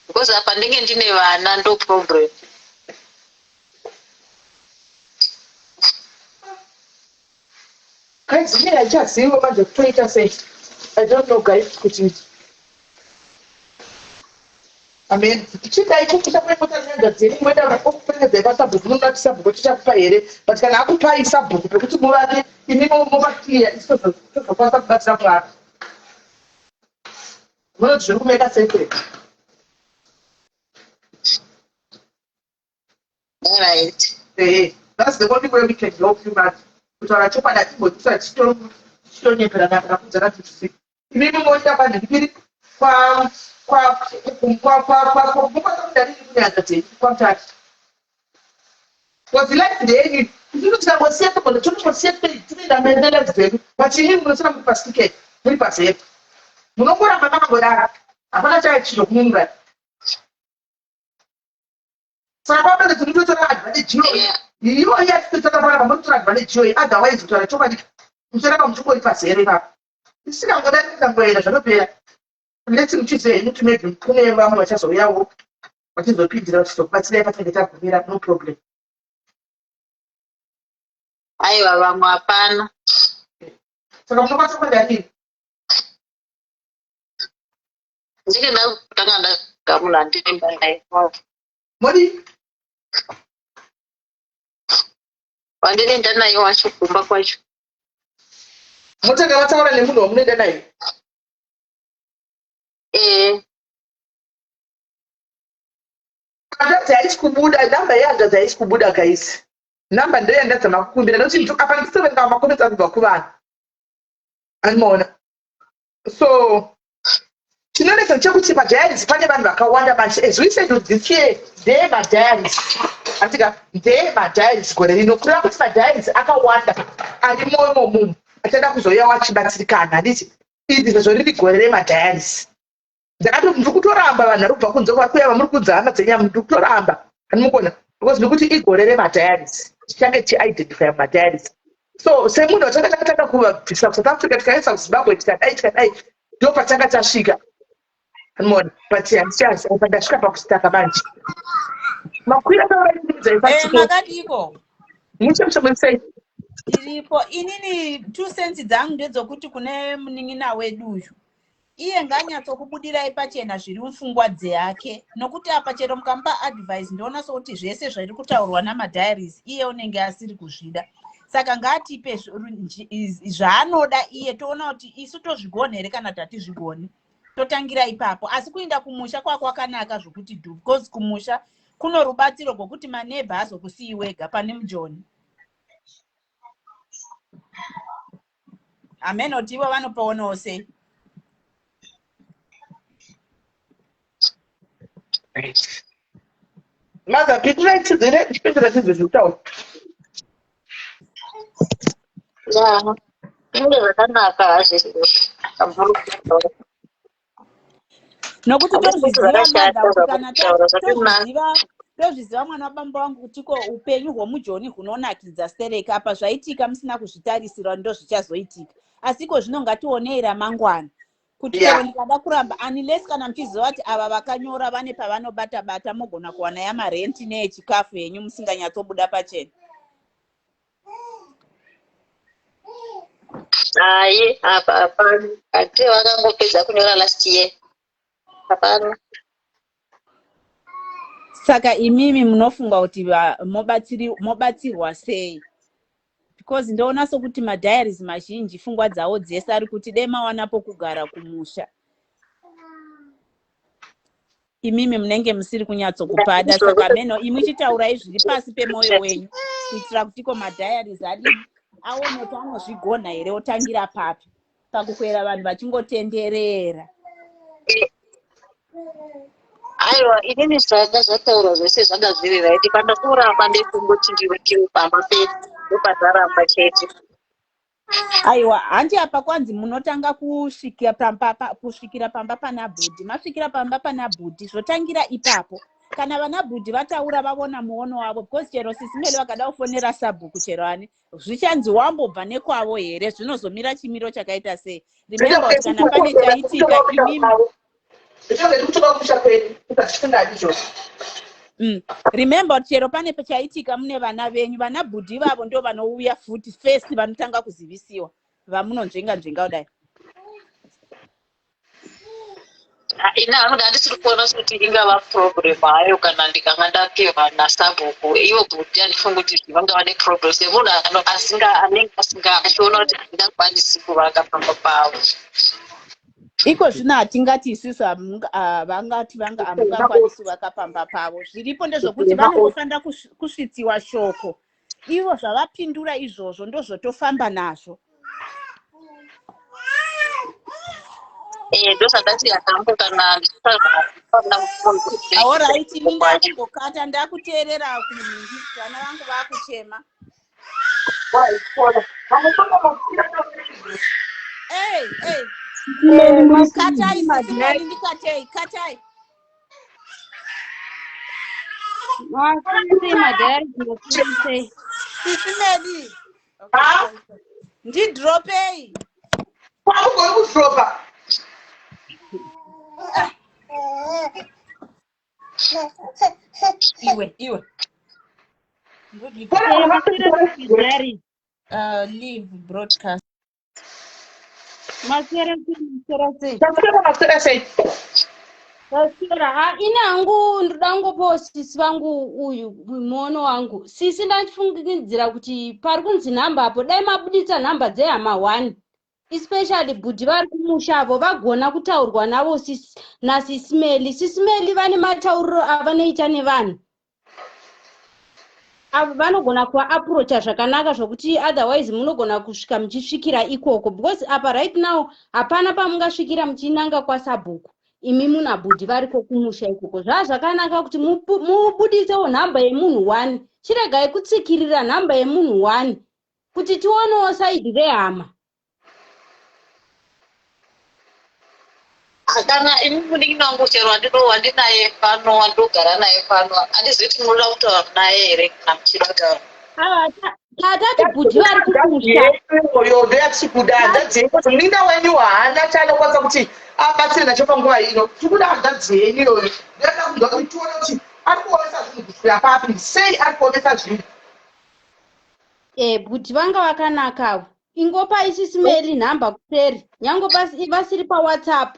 Speaker 2: Because apa ndenge ndine vana ndo problem.
Speaker 1: Guys, me haichaziviwo manje kutoita sei. I don't know guys kuti Amen. Chidai kukuta kwemota nyanga dzenyu moenda okuperekedzai kwasabhuku munoda kuti sabhuku tichakupa here but kana akupai sabhuku pekuti muvake imi movakiya isu tozokwanisa kubatsira kuvaka. Munoti zviri kumeka sense here?
Speaker 2: Alright.
Speaker 1: Eh, that's the only way we can help you manje. Kutaura chokwadi hatimbotisa tichitonyeperana kana kuudzana zvinhu zvisiko. Imimi moenda kwanhikiri kwa kwa kwa kwa kwa kwa kwa kune hanzvadzi dzenyu kwaMutare. Because life ndeyenyu. Isusu tikangosiya togona tinongosiya tinoenda nelife dzedu. But imimi munosara muri pasitiket muri pazero. Munongoramba makangodaro. Hapana chaichinokununura. Saka pamene tinototora advantage iyoyi. Iyoyi yatinotora panapa munotora advantage iyoyi otherwise kutaura chokwadi mucharamba muchingori pazero ipapo. Isingangodari tikangoenda zvatopera. Let's muchiziva henyu kuti maybe kune vamwe vachazouyawo vachizopindira vachizokubatsirai patinenge tagumira no problem.
Speaker 2: Aiwa vamwe hapana.
Speaker 1: Saka munokwanisa kuenda rini?
Speaker 2: Ndinge ndakutanga ndaga munhu andinoimba naye.
Speaker 1: Modi?
Speaker 2: Wandinoenda naye wacho kumba kwacho.
Speaker 1: Motanga mataura nemunhu wamunoenda naye?
Speaker 2: Eh.
Speaker 1: Hanzvadzi haisi kubuda, namba yehanzvadzi haisi kubuda guys. Namba ndoyandazama kukumbira nekuti apa ndisitoverenga macomments ari kubva kuvanhu. Andimaona. So chinonetsa ndechekuti padiaries pane vanhu vakawanda manje as we said kuti this year ndeye madiaries andika ndeye madiaries gore rino kureva kuti madiaries akawanda arimo imomumu achada kuzouya wachibatsirikana handiti iri sezvo riri gore remadiaries ndakati ndiri kutoramba vanhu vari kubva kunze vari kuuya vamuri kudza hama dzenyama ndiri kutoramba hanimukona because ndikuti igore remadiaries tichange tichiidentifya mumadiaries so semunhu watanga takatanga kuvabvisa kusouth africa tikaisa kuzimbabwe tikadai tikadai ndo patanga tasvika mona but handichazi apa ndasvika pakusitaka manje makwira
Speaker 10: tauraaimakadiko
Speaker 1: mushe mushe murisei
Speaker 10: tiripo inini two cents dzangu ndedzokuti kune munin'ina wedu uyu iye ngaanyatsokubudirai pachena zviri mupfungwa dzeake nokuti apa chero mukamupa advice ndoona sokuti zvese zviri kutaurwa namadiaries iye unenge asiri kuzvida saka ngaatipe zvaanoda iye toona kuti isu tozvigona here kana tatizvigoni. Totangira ipapo. Asi kuinda kumusha kwakwakanaka zvokuti dhu because kumusha kuno rubatsiro rwokuti manebha azokusiyi wega pane mujoni. Hameno kuti ivo vanopoonawo sei.
Speaker 1: Mother, pindurai tidzire, chipindura tidzire zvekutaura.
Speaker 2: Ya, zvinenge zvakanaka hazvo izvozvo.
Speaker 10: Nokuti
Speaker 2: Handisi kuti
Speaker 10: tozviziva
Speaker 2: zvakashata
Speaker 10: mother kuti kana
Speaker 2: zvakutaura zvakanaka.
Speaker 10: tozviziva tozviziva mwana wabambo wangu kuti ko upenyu hwomujoni hunonakidza stereki apa zvaitika musina kuzvitarisira ndozvichazoitika. Asi iko zvino ngationei ramangwana. Kuti chero ndikada kuramba unless kana muchiziva kuti ava vakanyora vane pavanobata bata mogona kuwana yamarenti neyechikafu henyu musinganyatsobuda pachena.
Speaker 2: Hayi, apa hapana. Ati vakangopedza kunyora last year. Hapana.
Speaker 10: Saka imimi munofunga kuti mobatsirwa sei? Because ndoona sokuti madiaries mazhinji pfungwa dzavo dzese ari kuti dai mawana pokugara kumusha. Imimi munenge musiri kunyatsokupada saka meno imwi chitaurai zviri pasi pemwoyo wenyu kuitira kuti ko madiaries adii aone kuti anozvigona here otangira papi pakukwera vanhu vachingotenderera.
Speaker 2: Aiwa, inini zvanga zvataurwa zvese zvanga zviri right. Pandakuramba ndekungoti ndiwekiwe pamba pedu ndopandaramba chete.
Speaker 10: Aiwa, hanti apa kwanzi munotanga kusvikira pamba kusvikira pamba pana bhudhi. Masvikira pamba pana bhudhi zvotangira ipapo. Kana vana bhudhi vataura vavona muono wavo because chero sisi Meli vakada kufonera sabhuku chero ani zvichanzi wambobva nekwavo here zvinozomira chimiro chakaita sei. Remember kuti kana pane chaitika imimi Remember kuti chero pane chaitika mune vana venyu vana bhudhi ivavo ndo vanouya futi first vanotanga kuzivisiwa vamunonzvenga nzvenga kudai.
Speaker 2: Ini hangu ndandisiri kuona sekuti ingava problem hayo kana ndikanga ndapihwa nasabhuku ivo bhuti handifungi kuti vangava neproblem semunhu asinga anenge asinga achiona kuti handingakwanisi kuvaka pamba pavo.
Speaker 10: Iko zvino hatingati isusu vangati vanga hamungakwanisi kuvaka pamba pavo. Zviripo ndezvokuti vanongofanira kusvitsiwa shoko. Ivo zvavapindura izvozvo ndozvotofamba nazvo.
Speaker 2: Eh, ndozvandati akambo kana
Speaker 10: Alright, ini ndakumbokata ndakuteerera kunhingi vana vangu vakuchema. Hey, hey. Katai, sisi Meli, ndikatei, katai. Sisi Meli. Ndidropei.
Speaker 1: Kwakugoni kudropa.
Speaker 10: Iwe, iwe. Leave broadcast.
Speaker 8: Maswera sei, maswera sei.
Speaker 1: Taswera maswera sei.
Speaker 8: Taswera, ha ini hangu ndoda kungopawo sisi vangu uyu muono wangu. Sisi ndachifungidzira kuti pari kunzi nhamba apo dai mabuditsa nhamba dzehama one. Especially bhudhi vari kumusha avo vagona kutaurwa navo sis nasisi Meli. Sisi Meli vane matauriro avanoita nevanhu. Avo vanogona kuvaapproacha zvakanaka zvokuti otherwise munogona kusvika muchisvikira ikoko because apa right now hapana pamungasvikira muchinanga kwasabhuku imi muna bhudhi variko kumusha ikoko. Zvaa zvakanaka kuti mubuditsewo nhamba yemunhu one. Chiregai kutsikirira nhamba yemunhu one kuti tionewo saidi rehama.
Speaker 2: Kana ini munin'ina wangu chero wandino wandinaye pano wandogara naye pano handizivi kuti munoda kutaura naye here kana muchida kutaura.
Speaker 8: Ava tatati bhudhi vari kumusha.
Speaker 1: Iyoyo ndoyatiri kuda hanzvadzi yenyu kuti munin'ina wenyu haana chaanokwanisa kuti abatsire nacho panguva ino. Tiri kuda hanzvadzi yenyu iyoyo ndoyada kunzwa kuti tione kuti ari kuomesa zvinhu kusvikira papi sei ari kuomesa zvinhu.
Speaker 8: Eh, bhuti vanga vakanaka avo. Ingopai sisi Mary nhamba kuseri. Nyange vasiri paWhatsApp.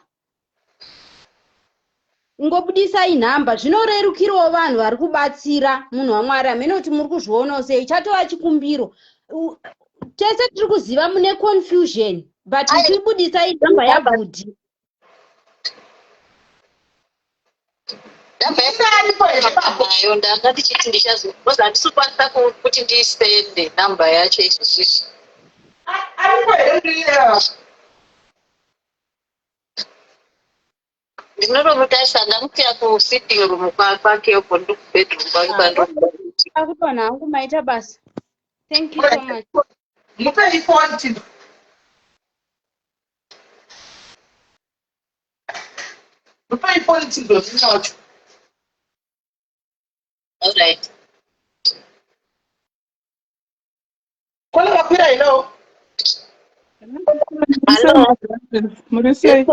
Speaker 8: Ingobudisai nhamba. Zvinorerukirawo vanhu vari kubatsira munhu waMwari. Hameno kuti muri kuzvionawo sei. Chatova chikumbiro. Tese tiri kuziva mune confusion. But muchibudisai nhamba yabhudhi.
Speaker 1: Aripo here papo?
Speaker 2: Nayo ndanga ndichiti ndichazo because handisi kukwanisa kuti ndisende namba yacho izvozvizvi.
Speaker 1: Aripo here munin'ina?
Speaker 2: Ndinotomutarisa, ndamusiya kusitting room kwake uko, ndiri kubedroom kwake kwandiri.
Speaker 11: Akutona hangu, maita basa. Thank you so much.
Speaker 1: Mupei foni tino. Mupei foni tizozvina wacho.
Speaker 2: Alright.
Speaker 1: Kona vakwira, hello.
Speaker 2: Hello.
Speaker 12: Muri sei?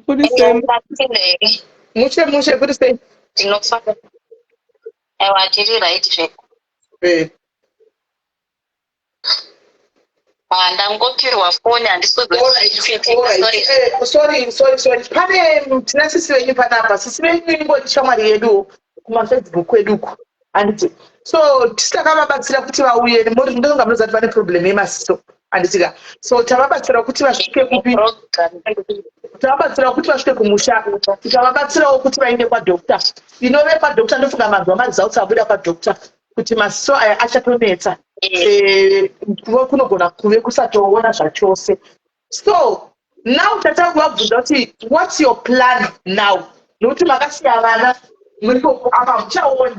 Speaker 12: Kuri sei?
Speaker 1: Mushe mushe, kuri sei?
Speaker 2: Tinofara. Aiwa, tiri right zvedu. Ah, ndangopirwa foni, handisi
Speaker 1: Alright.
Speaker 2: Sorry.
Speaker 1: Sorry, sorry, sorry. Pane tina sisi venyu panapa. Sisi venyu ingori shamwari yedu kumaFacebook kwedu uku, handiti? So tisi takavabatsira kuti vauye. Muri ndonga munoziva kuti vane problem yemasiso, handitika? So tavabatsira kuti vasvike kupi? Tavabatsira kuti vasvike kumusha, tikavabatsirawo kuti vaende kwadoctor. Inove kwadoctor, ndofunga manzwa maresults abuda kwadoctor kuti masiso aya achatonetsa. Kunogona kuve kusatoona zvachose. So now tatanga kuvabvunza kuti, "What's your plan now?" Nokuti makasiya vana muriko apa, muchaoni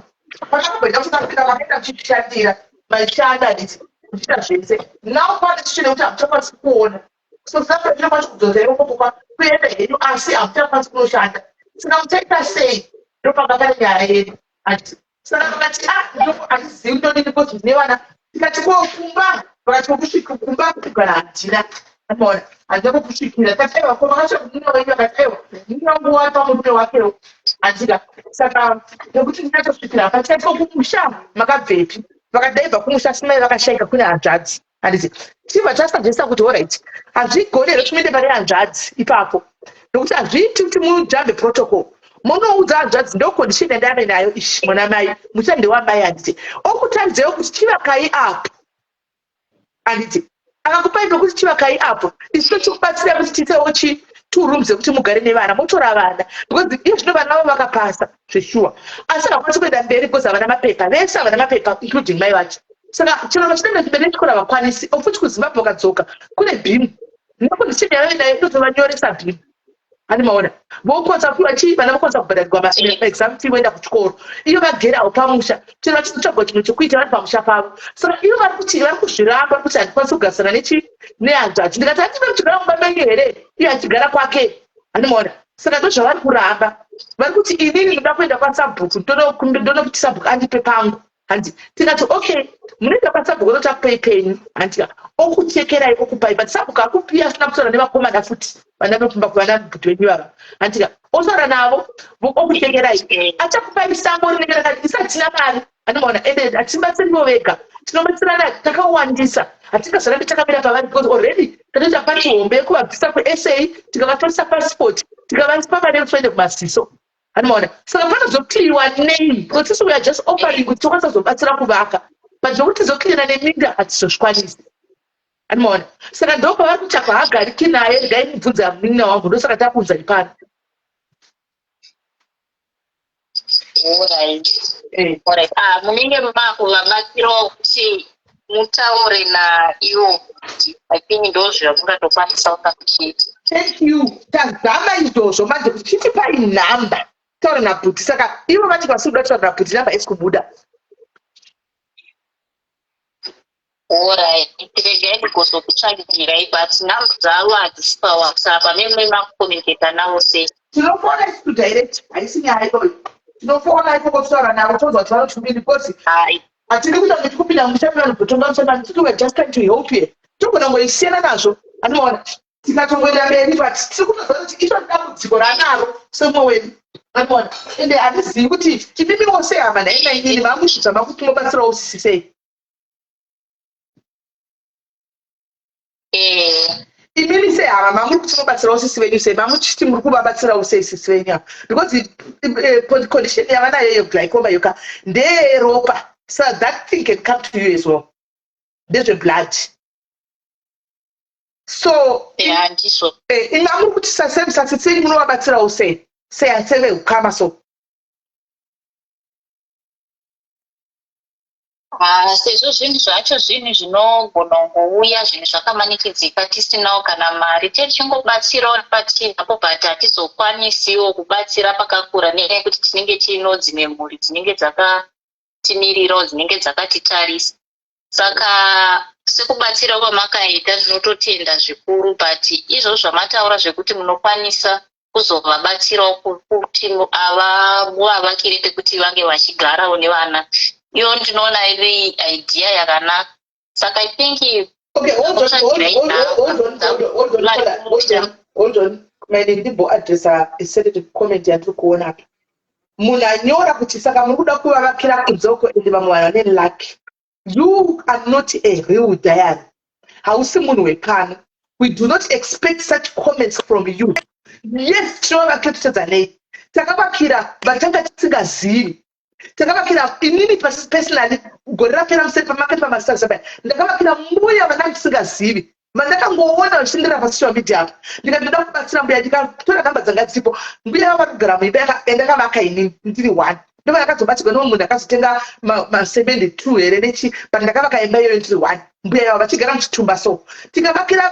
Speaker 1: pakamboenda kusakafika, makaenda muchizvishandira, maishanda, handiti, muchiita zvese. Now pane chichine kuti hamuchakwanisi kuona, so saka tinokwanisa kudzosera ikoko kuenda henyu, asi hamuchakwanisi kunoshanda. Saka muchaita sei? Ndopanga pane nyaya yedu, handiti? Saka vakati, "Ah, handizivi ndodini because ndine vana." Tikati, "Ko kumba?" Vakati, "Kokusvika kumba kugara handina." Amaona, handina kokusvikira. Tikati, "Aiwa, ko makasvika kumurume wenyu?" Vakati, "Aiwa, murume wangu wari pamurume wakewo, handika? Saka nekuti ndinatosvikira apa." Tikati, "Ko kumusha makabvepi?" Vakati, "Ndaibva kumusha, simai vakashaika, kune hanzvadzi," handiti? Tibva tasuggesta kuti, alright, hazvigoni here kuti muende pane hanzvadzi ipapo? Nokuti hazviiti kuti mujambe protocol. Munoudza hanzvadzi, "Ndo condition yandave nayo ishi, mwana mai muchande wamai," handiti? Okutaridzaiwo kuti chivakai apo, handiti? Akakupai pekuti chivakai apo, isu tochikubatsirai kuti tiitewo chi two rooms ekuti mugare nevana, motora vana, because iye zvino vana vavo vakapasa zveshuwa, asi havakwanisi kuenda mberi because havana mapepa. Vese havana mapepa, including mai vacho. Saka chero vachitoenda kumberi nechikoro havakwanisi. Ofuti kuZimbabwe vakadzoka kune BEAM, necondition yavave nayo inotovanyoresa BEAM, hani maona? Vokwanisa kupiwa chii, vana vokwanisa kubhadharirwa maexam fee, voenda kuchikoro. Iyo vagerawo pamusha, chero vachizotsvagwa chinhu chekuita vari pamusha pavo. Saka ivo vari kuti vari kuzviramba kuti, "Handikwanisi kugarisana nechi nehanzvadzi." Ndikati, "Handii muchigara mumba menyu here, iye achigara kwake?" Hani maona? Saka ndozvavari kuramba. Vari kuti, "Inini ndoda kuenda kwasabhuku, ndonokuti sabhuku andipe pangu," hanzi. Tikati, "Okay, munoenda kwasabhuku, ndokuti akupei penyu," handika? Okuchekerai, okupai, but sabhuku akupi asina kutaura nevakomana futi, vana vekumba, vana bhuti venyu vava, handika? Otaura navo, okuchekerai, achakupai sango rinenge rakati isatina mari, anomaona? Ende hatibatsirivo vega, tinobatsirana takawandisa. Hatingazorambi takamira pavari because already tatoita pati hombe yekuvabvisa kuSA, tikavatoresa passport, tikavapa mari yekuti vaende kumasiso, anomaona? Saka panozocleariwa nei? Because isu we are just offering kuti tokwanisa kuzobatsira kuvaka, but zvokuti tizocleara neminda hatizozvikwanisi, anomaona? Saka ndo pavari kuti apa hagariki naye. Regai mubvunza munin'ina wangu, ndosaka takuunzai pano.
Speaker 2: Alright. Ah, munenge makuvabatsirawo kuti mutaure naivo. I think ndo zvamungatokwanisa kuita.
Speaker 1: Thank you. Tazama izvozvo manje kuti chitipai nhamba taura nabhuti. Saka ivo vati vasiri kuda kutaura nabhuti, namba isi kubuda.
Speaker 2: Alright, regai ndigozokutsvagirai, but nhamba dzavo hadzisi paWhatsApp. Memwe makucommunicata navo sei?
Speaker 1: Tinofona isusu direct, haisi nyaya iyoyo. Tinofona ikoko, totaura navo, tonzwa kuti vanochidini, because hatidi kuita kuti kupinda musha mevanhu, kutonga musha mevanhu. Titi we are just trying to help here. Togona kungoisiyana nazvo, anoona, tikatongoenda mberi, but tiri kutoziva kuti ito dambudziko ranaro semumwe wedu, anoona? Ende handizivi kuti imimiwo sehama nhai nainini mamusvizama kuti mubatsirawo sisi sei. Imimi sehama mamuri kuti mubatsirawo sisi venyu sei? Mamuchiti muri kuvabatsirawo sei sisi venyu ava? Because condition yavanayo yeglaucoma yoka ndeyeropa, so that thing can come to you as well, ndezveblood. So
Speaker 2: Handizvo.
Speaker 1: Imi amuri kuti sasisei, munovabatsirawo sei? Seveukama so.
Speaker 2: Ah, sezvo zvinhu zvacho zvinhu zvinogona kungouya zvinhu zvakamanikidzika tisinawo kana mari tichingobatsirawo patinapo but hatizokwanisiwo kubatsira pakakura nenyaya yekuti tinenge tiino dzimwe mhuri dzinenge dzakatimirirawo dzinenge dzakatitarisa saka sekubatsira kwamakaita ndinototenda zvikuru but izvozvo zvamataura zvekuti munokwanisa kuzovabatsirawo kuti ava muvavakire pekuti vange vachigarawo nevana iyo ndinoona iri idea yakanaka saka i think
Speaker 1: okay hold on hold on hold on hold on hold on hold on maine ndimboadresa a certain comment yandiri kuona apa munhu anyora kuti saka muri kuda kuvavakira kunzoko ende vamwe vanhu vane luck you are not a real diary hausi munhu wepano we do not expect such comments from you yes tinovavakira totadza nei takavakira vatanga tisingazivi takavakira inini personally gore rapera museri pamakati pamasazabaya ndakavakira mbuya vandanga ndisingazivi vandakangoona vachitenderera pasocial media apa ndikati ndoda kubatsira mbuya ndikatora namba dzanga dziripo mbuya vava kugara muimba yandakavaka inini ndiri one ndova yakazobatsirwa nemumwe munhu akazotenga masemende two here nechi but ndakavaka imba iyoyo ndiri one mbuya yavo vachigara muchitumba so tikavakira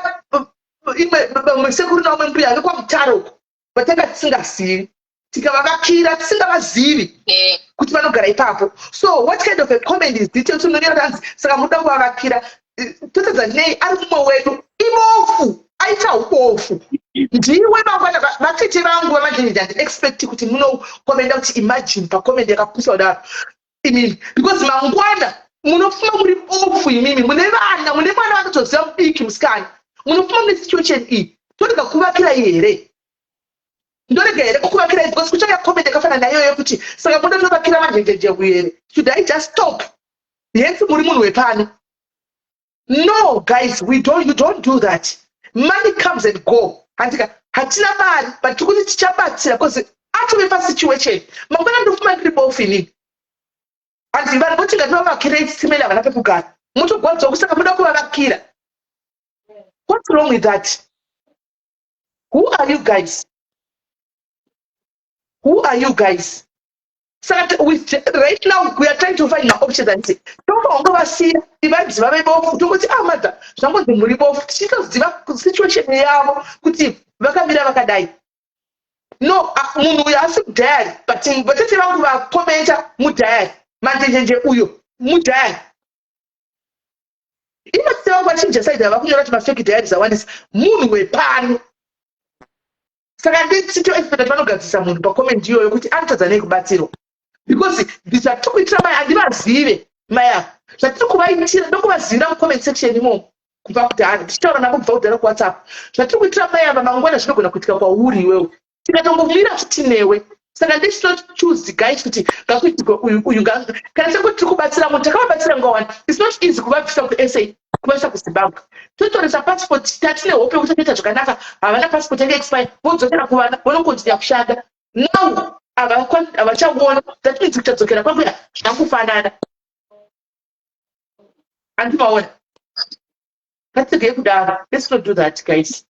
Speaker 1: imwe vamwe sekuru naumwe mbuya vekwamutaro uko vatanga tisingazivi tikavavakira tisingavazivi eh. kuti vanogara ipapo so what kind of a comment is this yekuti munonyora tanzi saka munoda kuvavakira eh, totadza nei ari mumwe wedu ibofu aita ubofu ndiwe mangwana vatete vangu vamanje handiexpect kuti munokomenda kuti imagine pakomend yakapusa kudaro imimi because mangwana munofuma muri bofu imimi mune vana mune mwana vanotoziva mudiki musikana munofuma mune situation iyi torega kuvakirai here ndorega here kukuvakirai because kuchauya comment yakafanana naiyoyo yekuti saka munoda tovakira manjenjenjengu here should i just stop hence muri munhu wepano no guys we don't, you don't do that money comes and go handika hatina mari but tikuti tichabatsira bcause atove pasituation mangwana ndofuma ndiri bofu inini hanzi vanhu voti ngativavakirei tsimene havana pekugara motogwadziwa kusaka muda kuvavakira what's wrong with that who are you guys who are you guys saka right now we are trying to find maoptions anditi tofa ungovasiya ivanzi vave bofu tongoti ah mother zvangonzi muri bofu tichitoziva situation yavo kuti vakamira vakadai no ah, munhu uyo asi mudiary but vatete vangu vakomenta mudiary manjenjenje uyo mudiary ivatete vangu vachinja saidi ava kunyora kuti mafake diaries awandisa munhu wepano saka ndititoexpecta kuti vanogadzirisa munhu pacomment iyoyo kuti anotadza nei kubatsirwa because zvatiri kuitira mai handivazive mai ava zvatiri kuvaitira ndokuvazivira mucomment section imomo kubva kudhara tichitaura navo kubva kudhara kuwhatsapp zvatiri kuitira mai ava mangwana zvinogona kuitika kwauri iwewe tikatongomira futi newe saka let's not choose guys kuti ngakuitirwe uyu uyu kana sekuti tiri kubatsira munhu takavabatsira nguva wani its not easy kuvabvisa kusa kuvaisa kuzimbabwe totoresa passport tatine hope yekuti toita zvakanaka havana passport yange expire vodzokera kuvana vonokontinya kushanda now havachaona that means kuchadzokera kwakuya zvakufanana andimaona ngatiregei kudaro let's not do that guys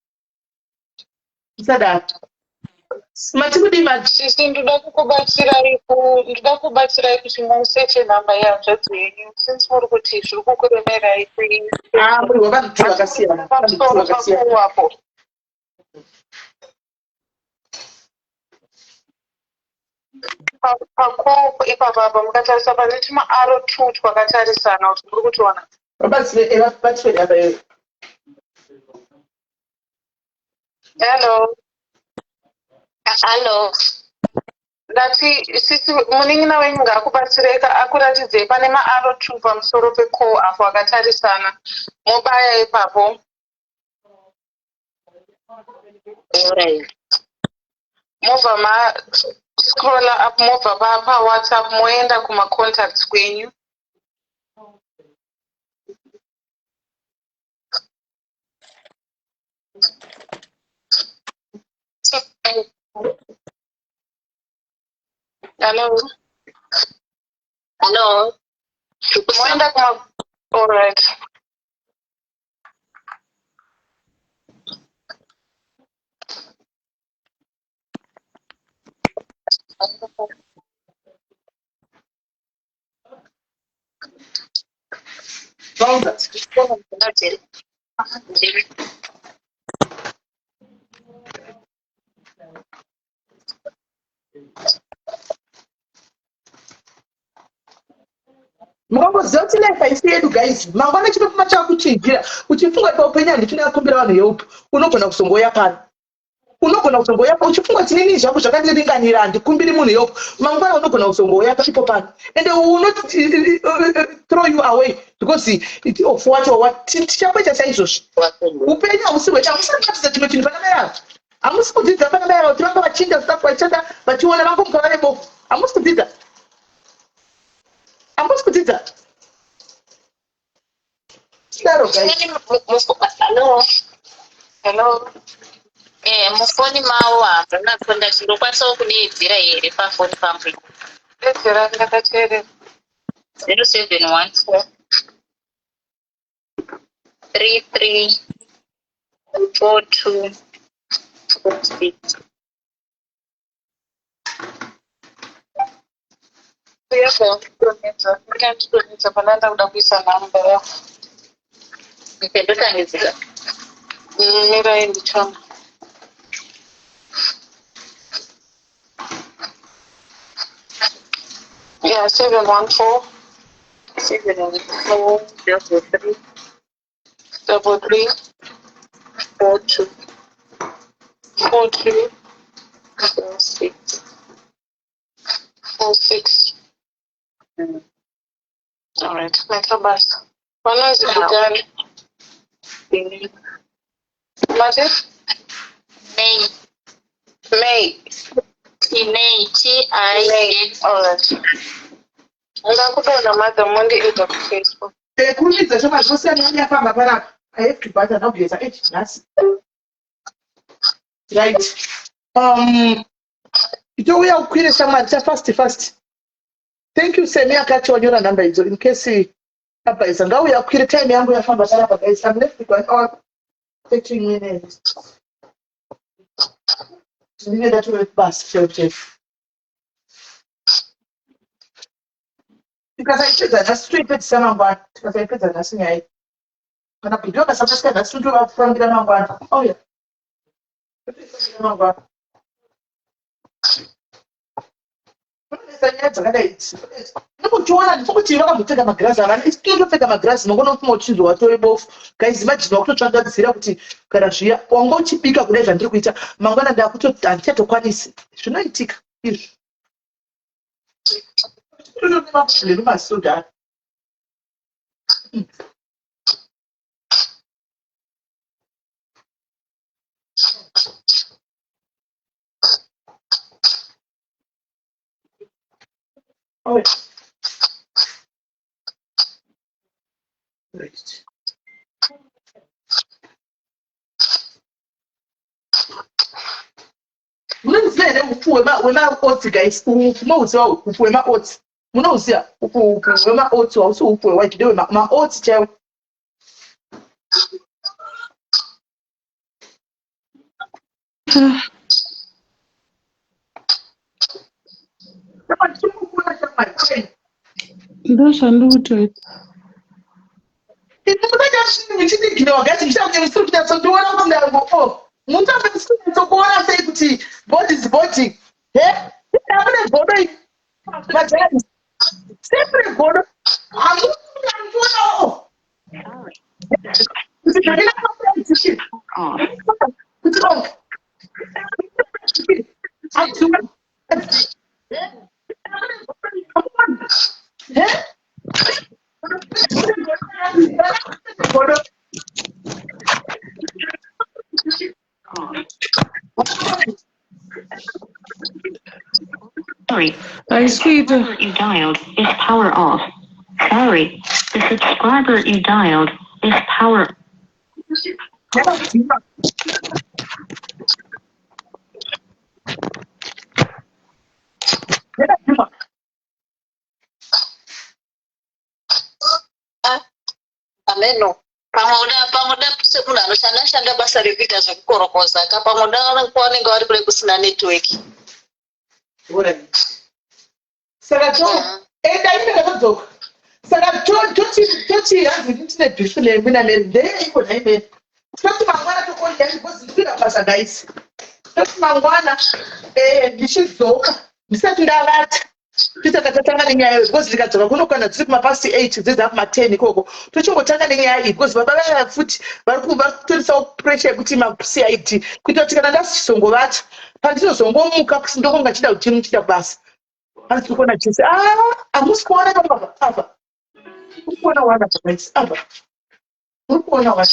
Speaker 1: musadaro mati kudii mati
Speaker 4: sisi ndoda kukubatsirai ndoda kubatsirai kuti museche nhamba yehanzvadzi yenyu since muri kuti zviri kukuremerai
Speaker 1: ah, muri wavanhu vakasiyana
Speaker 4: vakasiyana Pakoko ipapa apa mukatarisa pane tuma arrow two twakatarisana kuti muri kutiona.
Speaker 1: Vabatsire apa iyo.
Speaker 4: Hello.
Speaker 2: Hello.
Speaker 4: Ndati sisi munin'ina wenyu ngaakubatsireka akuratidzei pane maaro two pamusoro pecall apo akatarisana mobaya ipapo.
Speaker 2: Alright.
Speaker 4: Mobva ma scroller up mobva pa pa WhatsApp moenda kuma contacts kwenyu. Hello.
Speaker 2: Hello.
Speaker 4: Moenda kuma all right.
Speaker 1: Vaudza. Mukangoziva kuti life haisi yedu guys, mangwana chinofuma chakuchinjira uchifunga kuti paupenyu handichina kukumbira vanhu help, unogona kuzongouya pano, unogona kuzongouya pa uchifunga kuti nini zvangu zvakandiringanira handikumbiri munhu help, mangwana unogona kuzongouya ipo pano and will not throw you away because it, of what or what. Tichangoita saizvozvi, upenyu hausi hwedu. Hamusi kuratidza chimwe chinhu pana mai ava, hamusi kudzidza pana mai ava kuti vanga vachinja stuff vachishanda vachiona vangomuka vave bofu. Hamusi kudzidza, hamusi kudzidza tidaro guys.
Speaker 2: Hello.
Speaker 4: Hello.
Speaker 2: Eh, mufoni mavo hamuna contact, ndokwanisawo kudeedzera here pafoni pangu?
Speaker 4: Deedzera, ndakateerera.
Speaker 2: 0714 33 42 46.
Speaker 4: Yakandidonhedza, yakandidonhedza pana ndakuda kuisa nhamba yako.
Speaker 2: Okay, ndotangidzika.
Speaker 4: Mirai ndichona. Yeah, 714.
Speaker 2: 714 33
Speaker 4: 33
Speaker 2: 42
Speaker 4: 42
Speaker 2: 46.
Speaker 4: 46. All right, maita basa. Vanonzi Butani. Mati?
Speaker 2: May.
Speaker 4: May.
Speaker 2: Tinei, T I
Speaker 4: May. All right. Ndakudona mother mondiida kuFacebook.
Speaker 1: Kurumidza shoma zvinosiyana neyafamba panapa. I have to buy ndakugeza eight nhasi. Right. Itouya ukwire shamwari cha fast fast. Thank you Semi akati wanyora nhamba idzo in case abhaisa. Ngauya ukwire, time yangu yafamba panapa guys. I'm left with 1 hour 13 minutes. Ndinenge ndatove kubasa chero chero. Tikasaipedza nhasi toipedzisa mangwana. Tikasaipedza nhasi nyaya iyi. Kana kuti ndokasapasika nhasi totovafambira mangwana. Oh yeah. Totoifambira mangwana. Kunonetsa nyaya dzakadai idzi. Ndikuchiona ndikuti vakambopfeka magirazi havana, isi tinotopfeka magirazi mangwana ufuma uchinzi watove bofu. Guys, imagine wakutotsvangadzira kuti kana zviya wanga uchibika kudai zvandiri kuita mangwana ndakuto handichatokwanisi. Zvinoitika izvi. Totone maproblem masudhani. Oh. Right. Munoziva here upfu hwemaotsi guys? Upfu munouziva upfu hwemaotsi? Munouziva upfu hwemaotsi? Hausi upfu hwewhite, ndewe maotsi chaiwo.
Speaker 12: Ndozvandikutoita.
Speaker 1: Muchidiginowa guys, muchida kuti musiri kunyatsondiona kuti ndango o mutambe musiri kunyatsokuona sei kuti body is body he amune godo iri majani sepre godo hamukuonawo kuti zvandina kuti o he godo.
Speaker 5: Sorry,
Speaker 12: Haisi kuita.
Speaker 5: number you dialed is power off. Sorry, the subscriber you dialed is power.
Speaker 1: Yakadzima. Yakadzima.
Speaker 2: Ameno. Pamwe uda semunhu anoshanda shanda basa rekuita zvekukorokoza ka, pamwe uda kwavanenge vari kure kusina network.
Speaker 1: Alright. Saka to enda ine ndakadzoka. Saka to toti toti hanzi ini tine beef nemi naMary ndeyeiko nhai Mary. Toti mangwana tokonda because ndikuenda kubasa guys. Toti mangwana eh ndichidzoka ndisati ndavata tisati tatanga nenyaya iyoyo because ndikadzoka kuno kana dziri kumapast 8 dzedza kuma10 ikoko tochingotanga nenyaya iyi because baba vaya futi vari kutorisawo pressure yekuti maCID kuita kuti kana ndasizongovata pandinozongomuka ndokunga chida kuti chida kubasa hanzi kuona chese ah hamusi kuona apa apa uri kuona wana guys apa uri kuona wana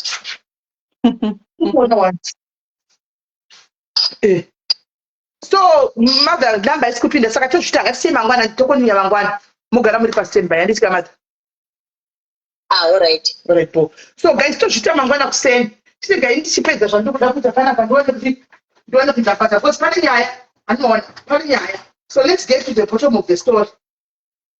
Speaker 1: uri kuona wana eh so mother number isi kupinda saka tozvita ngatisiye mangwana tokoninya mangwana mogara muri pastanby handitya mother.
Speaker 2: Ah, alright.
Speaker 1: Alright, po. So guys, tozvita mangwana kuseni. Chiregai ndichipedza zvandiri kuda kuita panapa ndione kuti ndione kuti ndapata because pane nyaya anoona pane nyaya. So let's get to the bottom of the story.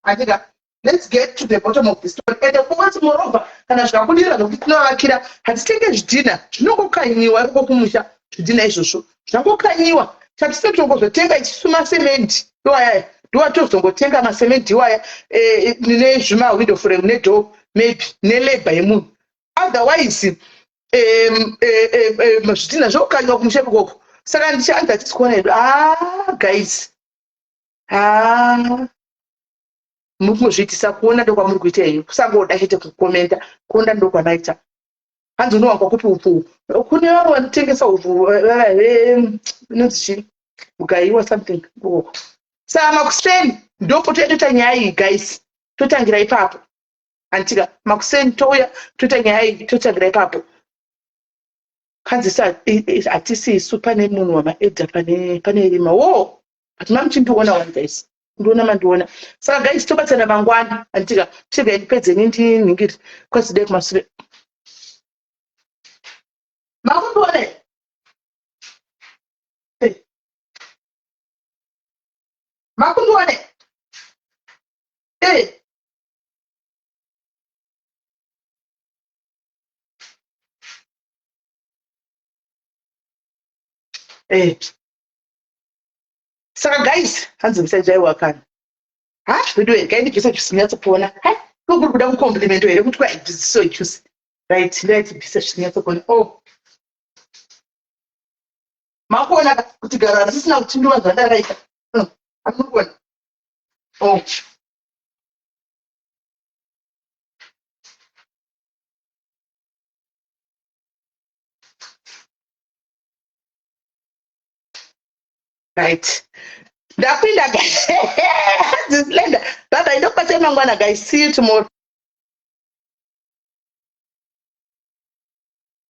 Speaker 1: Andika, let's get to the bottom of the story. And of course, moreover, kana zvikabudirira zvokuti tinovakira hatitenge zvidhina zvinongokanyiwa ikoko kumusha zvidhina izvozvo zvangokanyiwa chatisina tongozotenga isusu masemendi iwayaya ndowatozongotenga masemendi iwaya eh, nezvimawindow frame nedoor maybe nelabor yemunhu otherwise zvidhina zvokanyiwa kumusha ikoko saka ndichanzi hatisi kuona hedu ah guys ah muri kungozviitisa kuona ndokwamuri kuita henyu kusangoda chete kukomenta kuona ndokwamaita hanzi unowanikwa kupi upfu kune vamwe vanotengesa upfu inonzi chii mugaiwa something ikoko saka makuseni ndopo toita nyaya iyi guys totangira ipapo anditika makuseni touya toita nyaya iyi totangira ipapo hanzi hatisi isu pane munhu wamaedha pane pane rima wo but mamuchindiona wani guys ndiona mandiona saka guys tobatsana mangwana anditika chiregai ndipedze ndinhingiri kwazidai kumasure makundiona here makundiona here Eh. Saka guys, hanzi musajaiwa kana. Ha, veduwe regai ndibvise zvisinyatsopona. Ha, ko kuri kuda kucompliment here kuti kwai this so juicy. Right, ndaitibvisa zvisinyatsopona. Oh. Makuona kuti gara risina kuchindiwa zvandakaita. Amuri kuona. Oh. Right. Ndapinda guys. Slender. Bye bye. Ndokubata mangwana guys. See you tomorrow.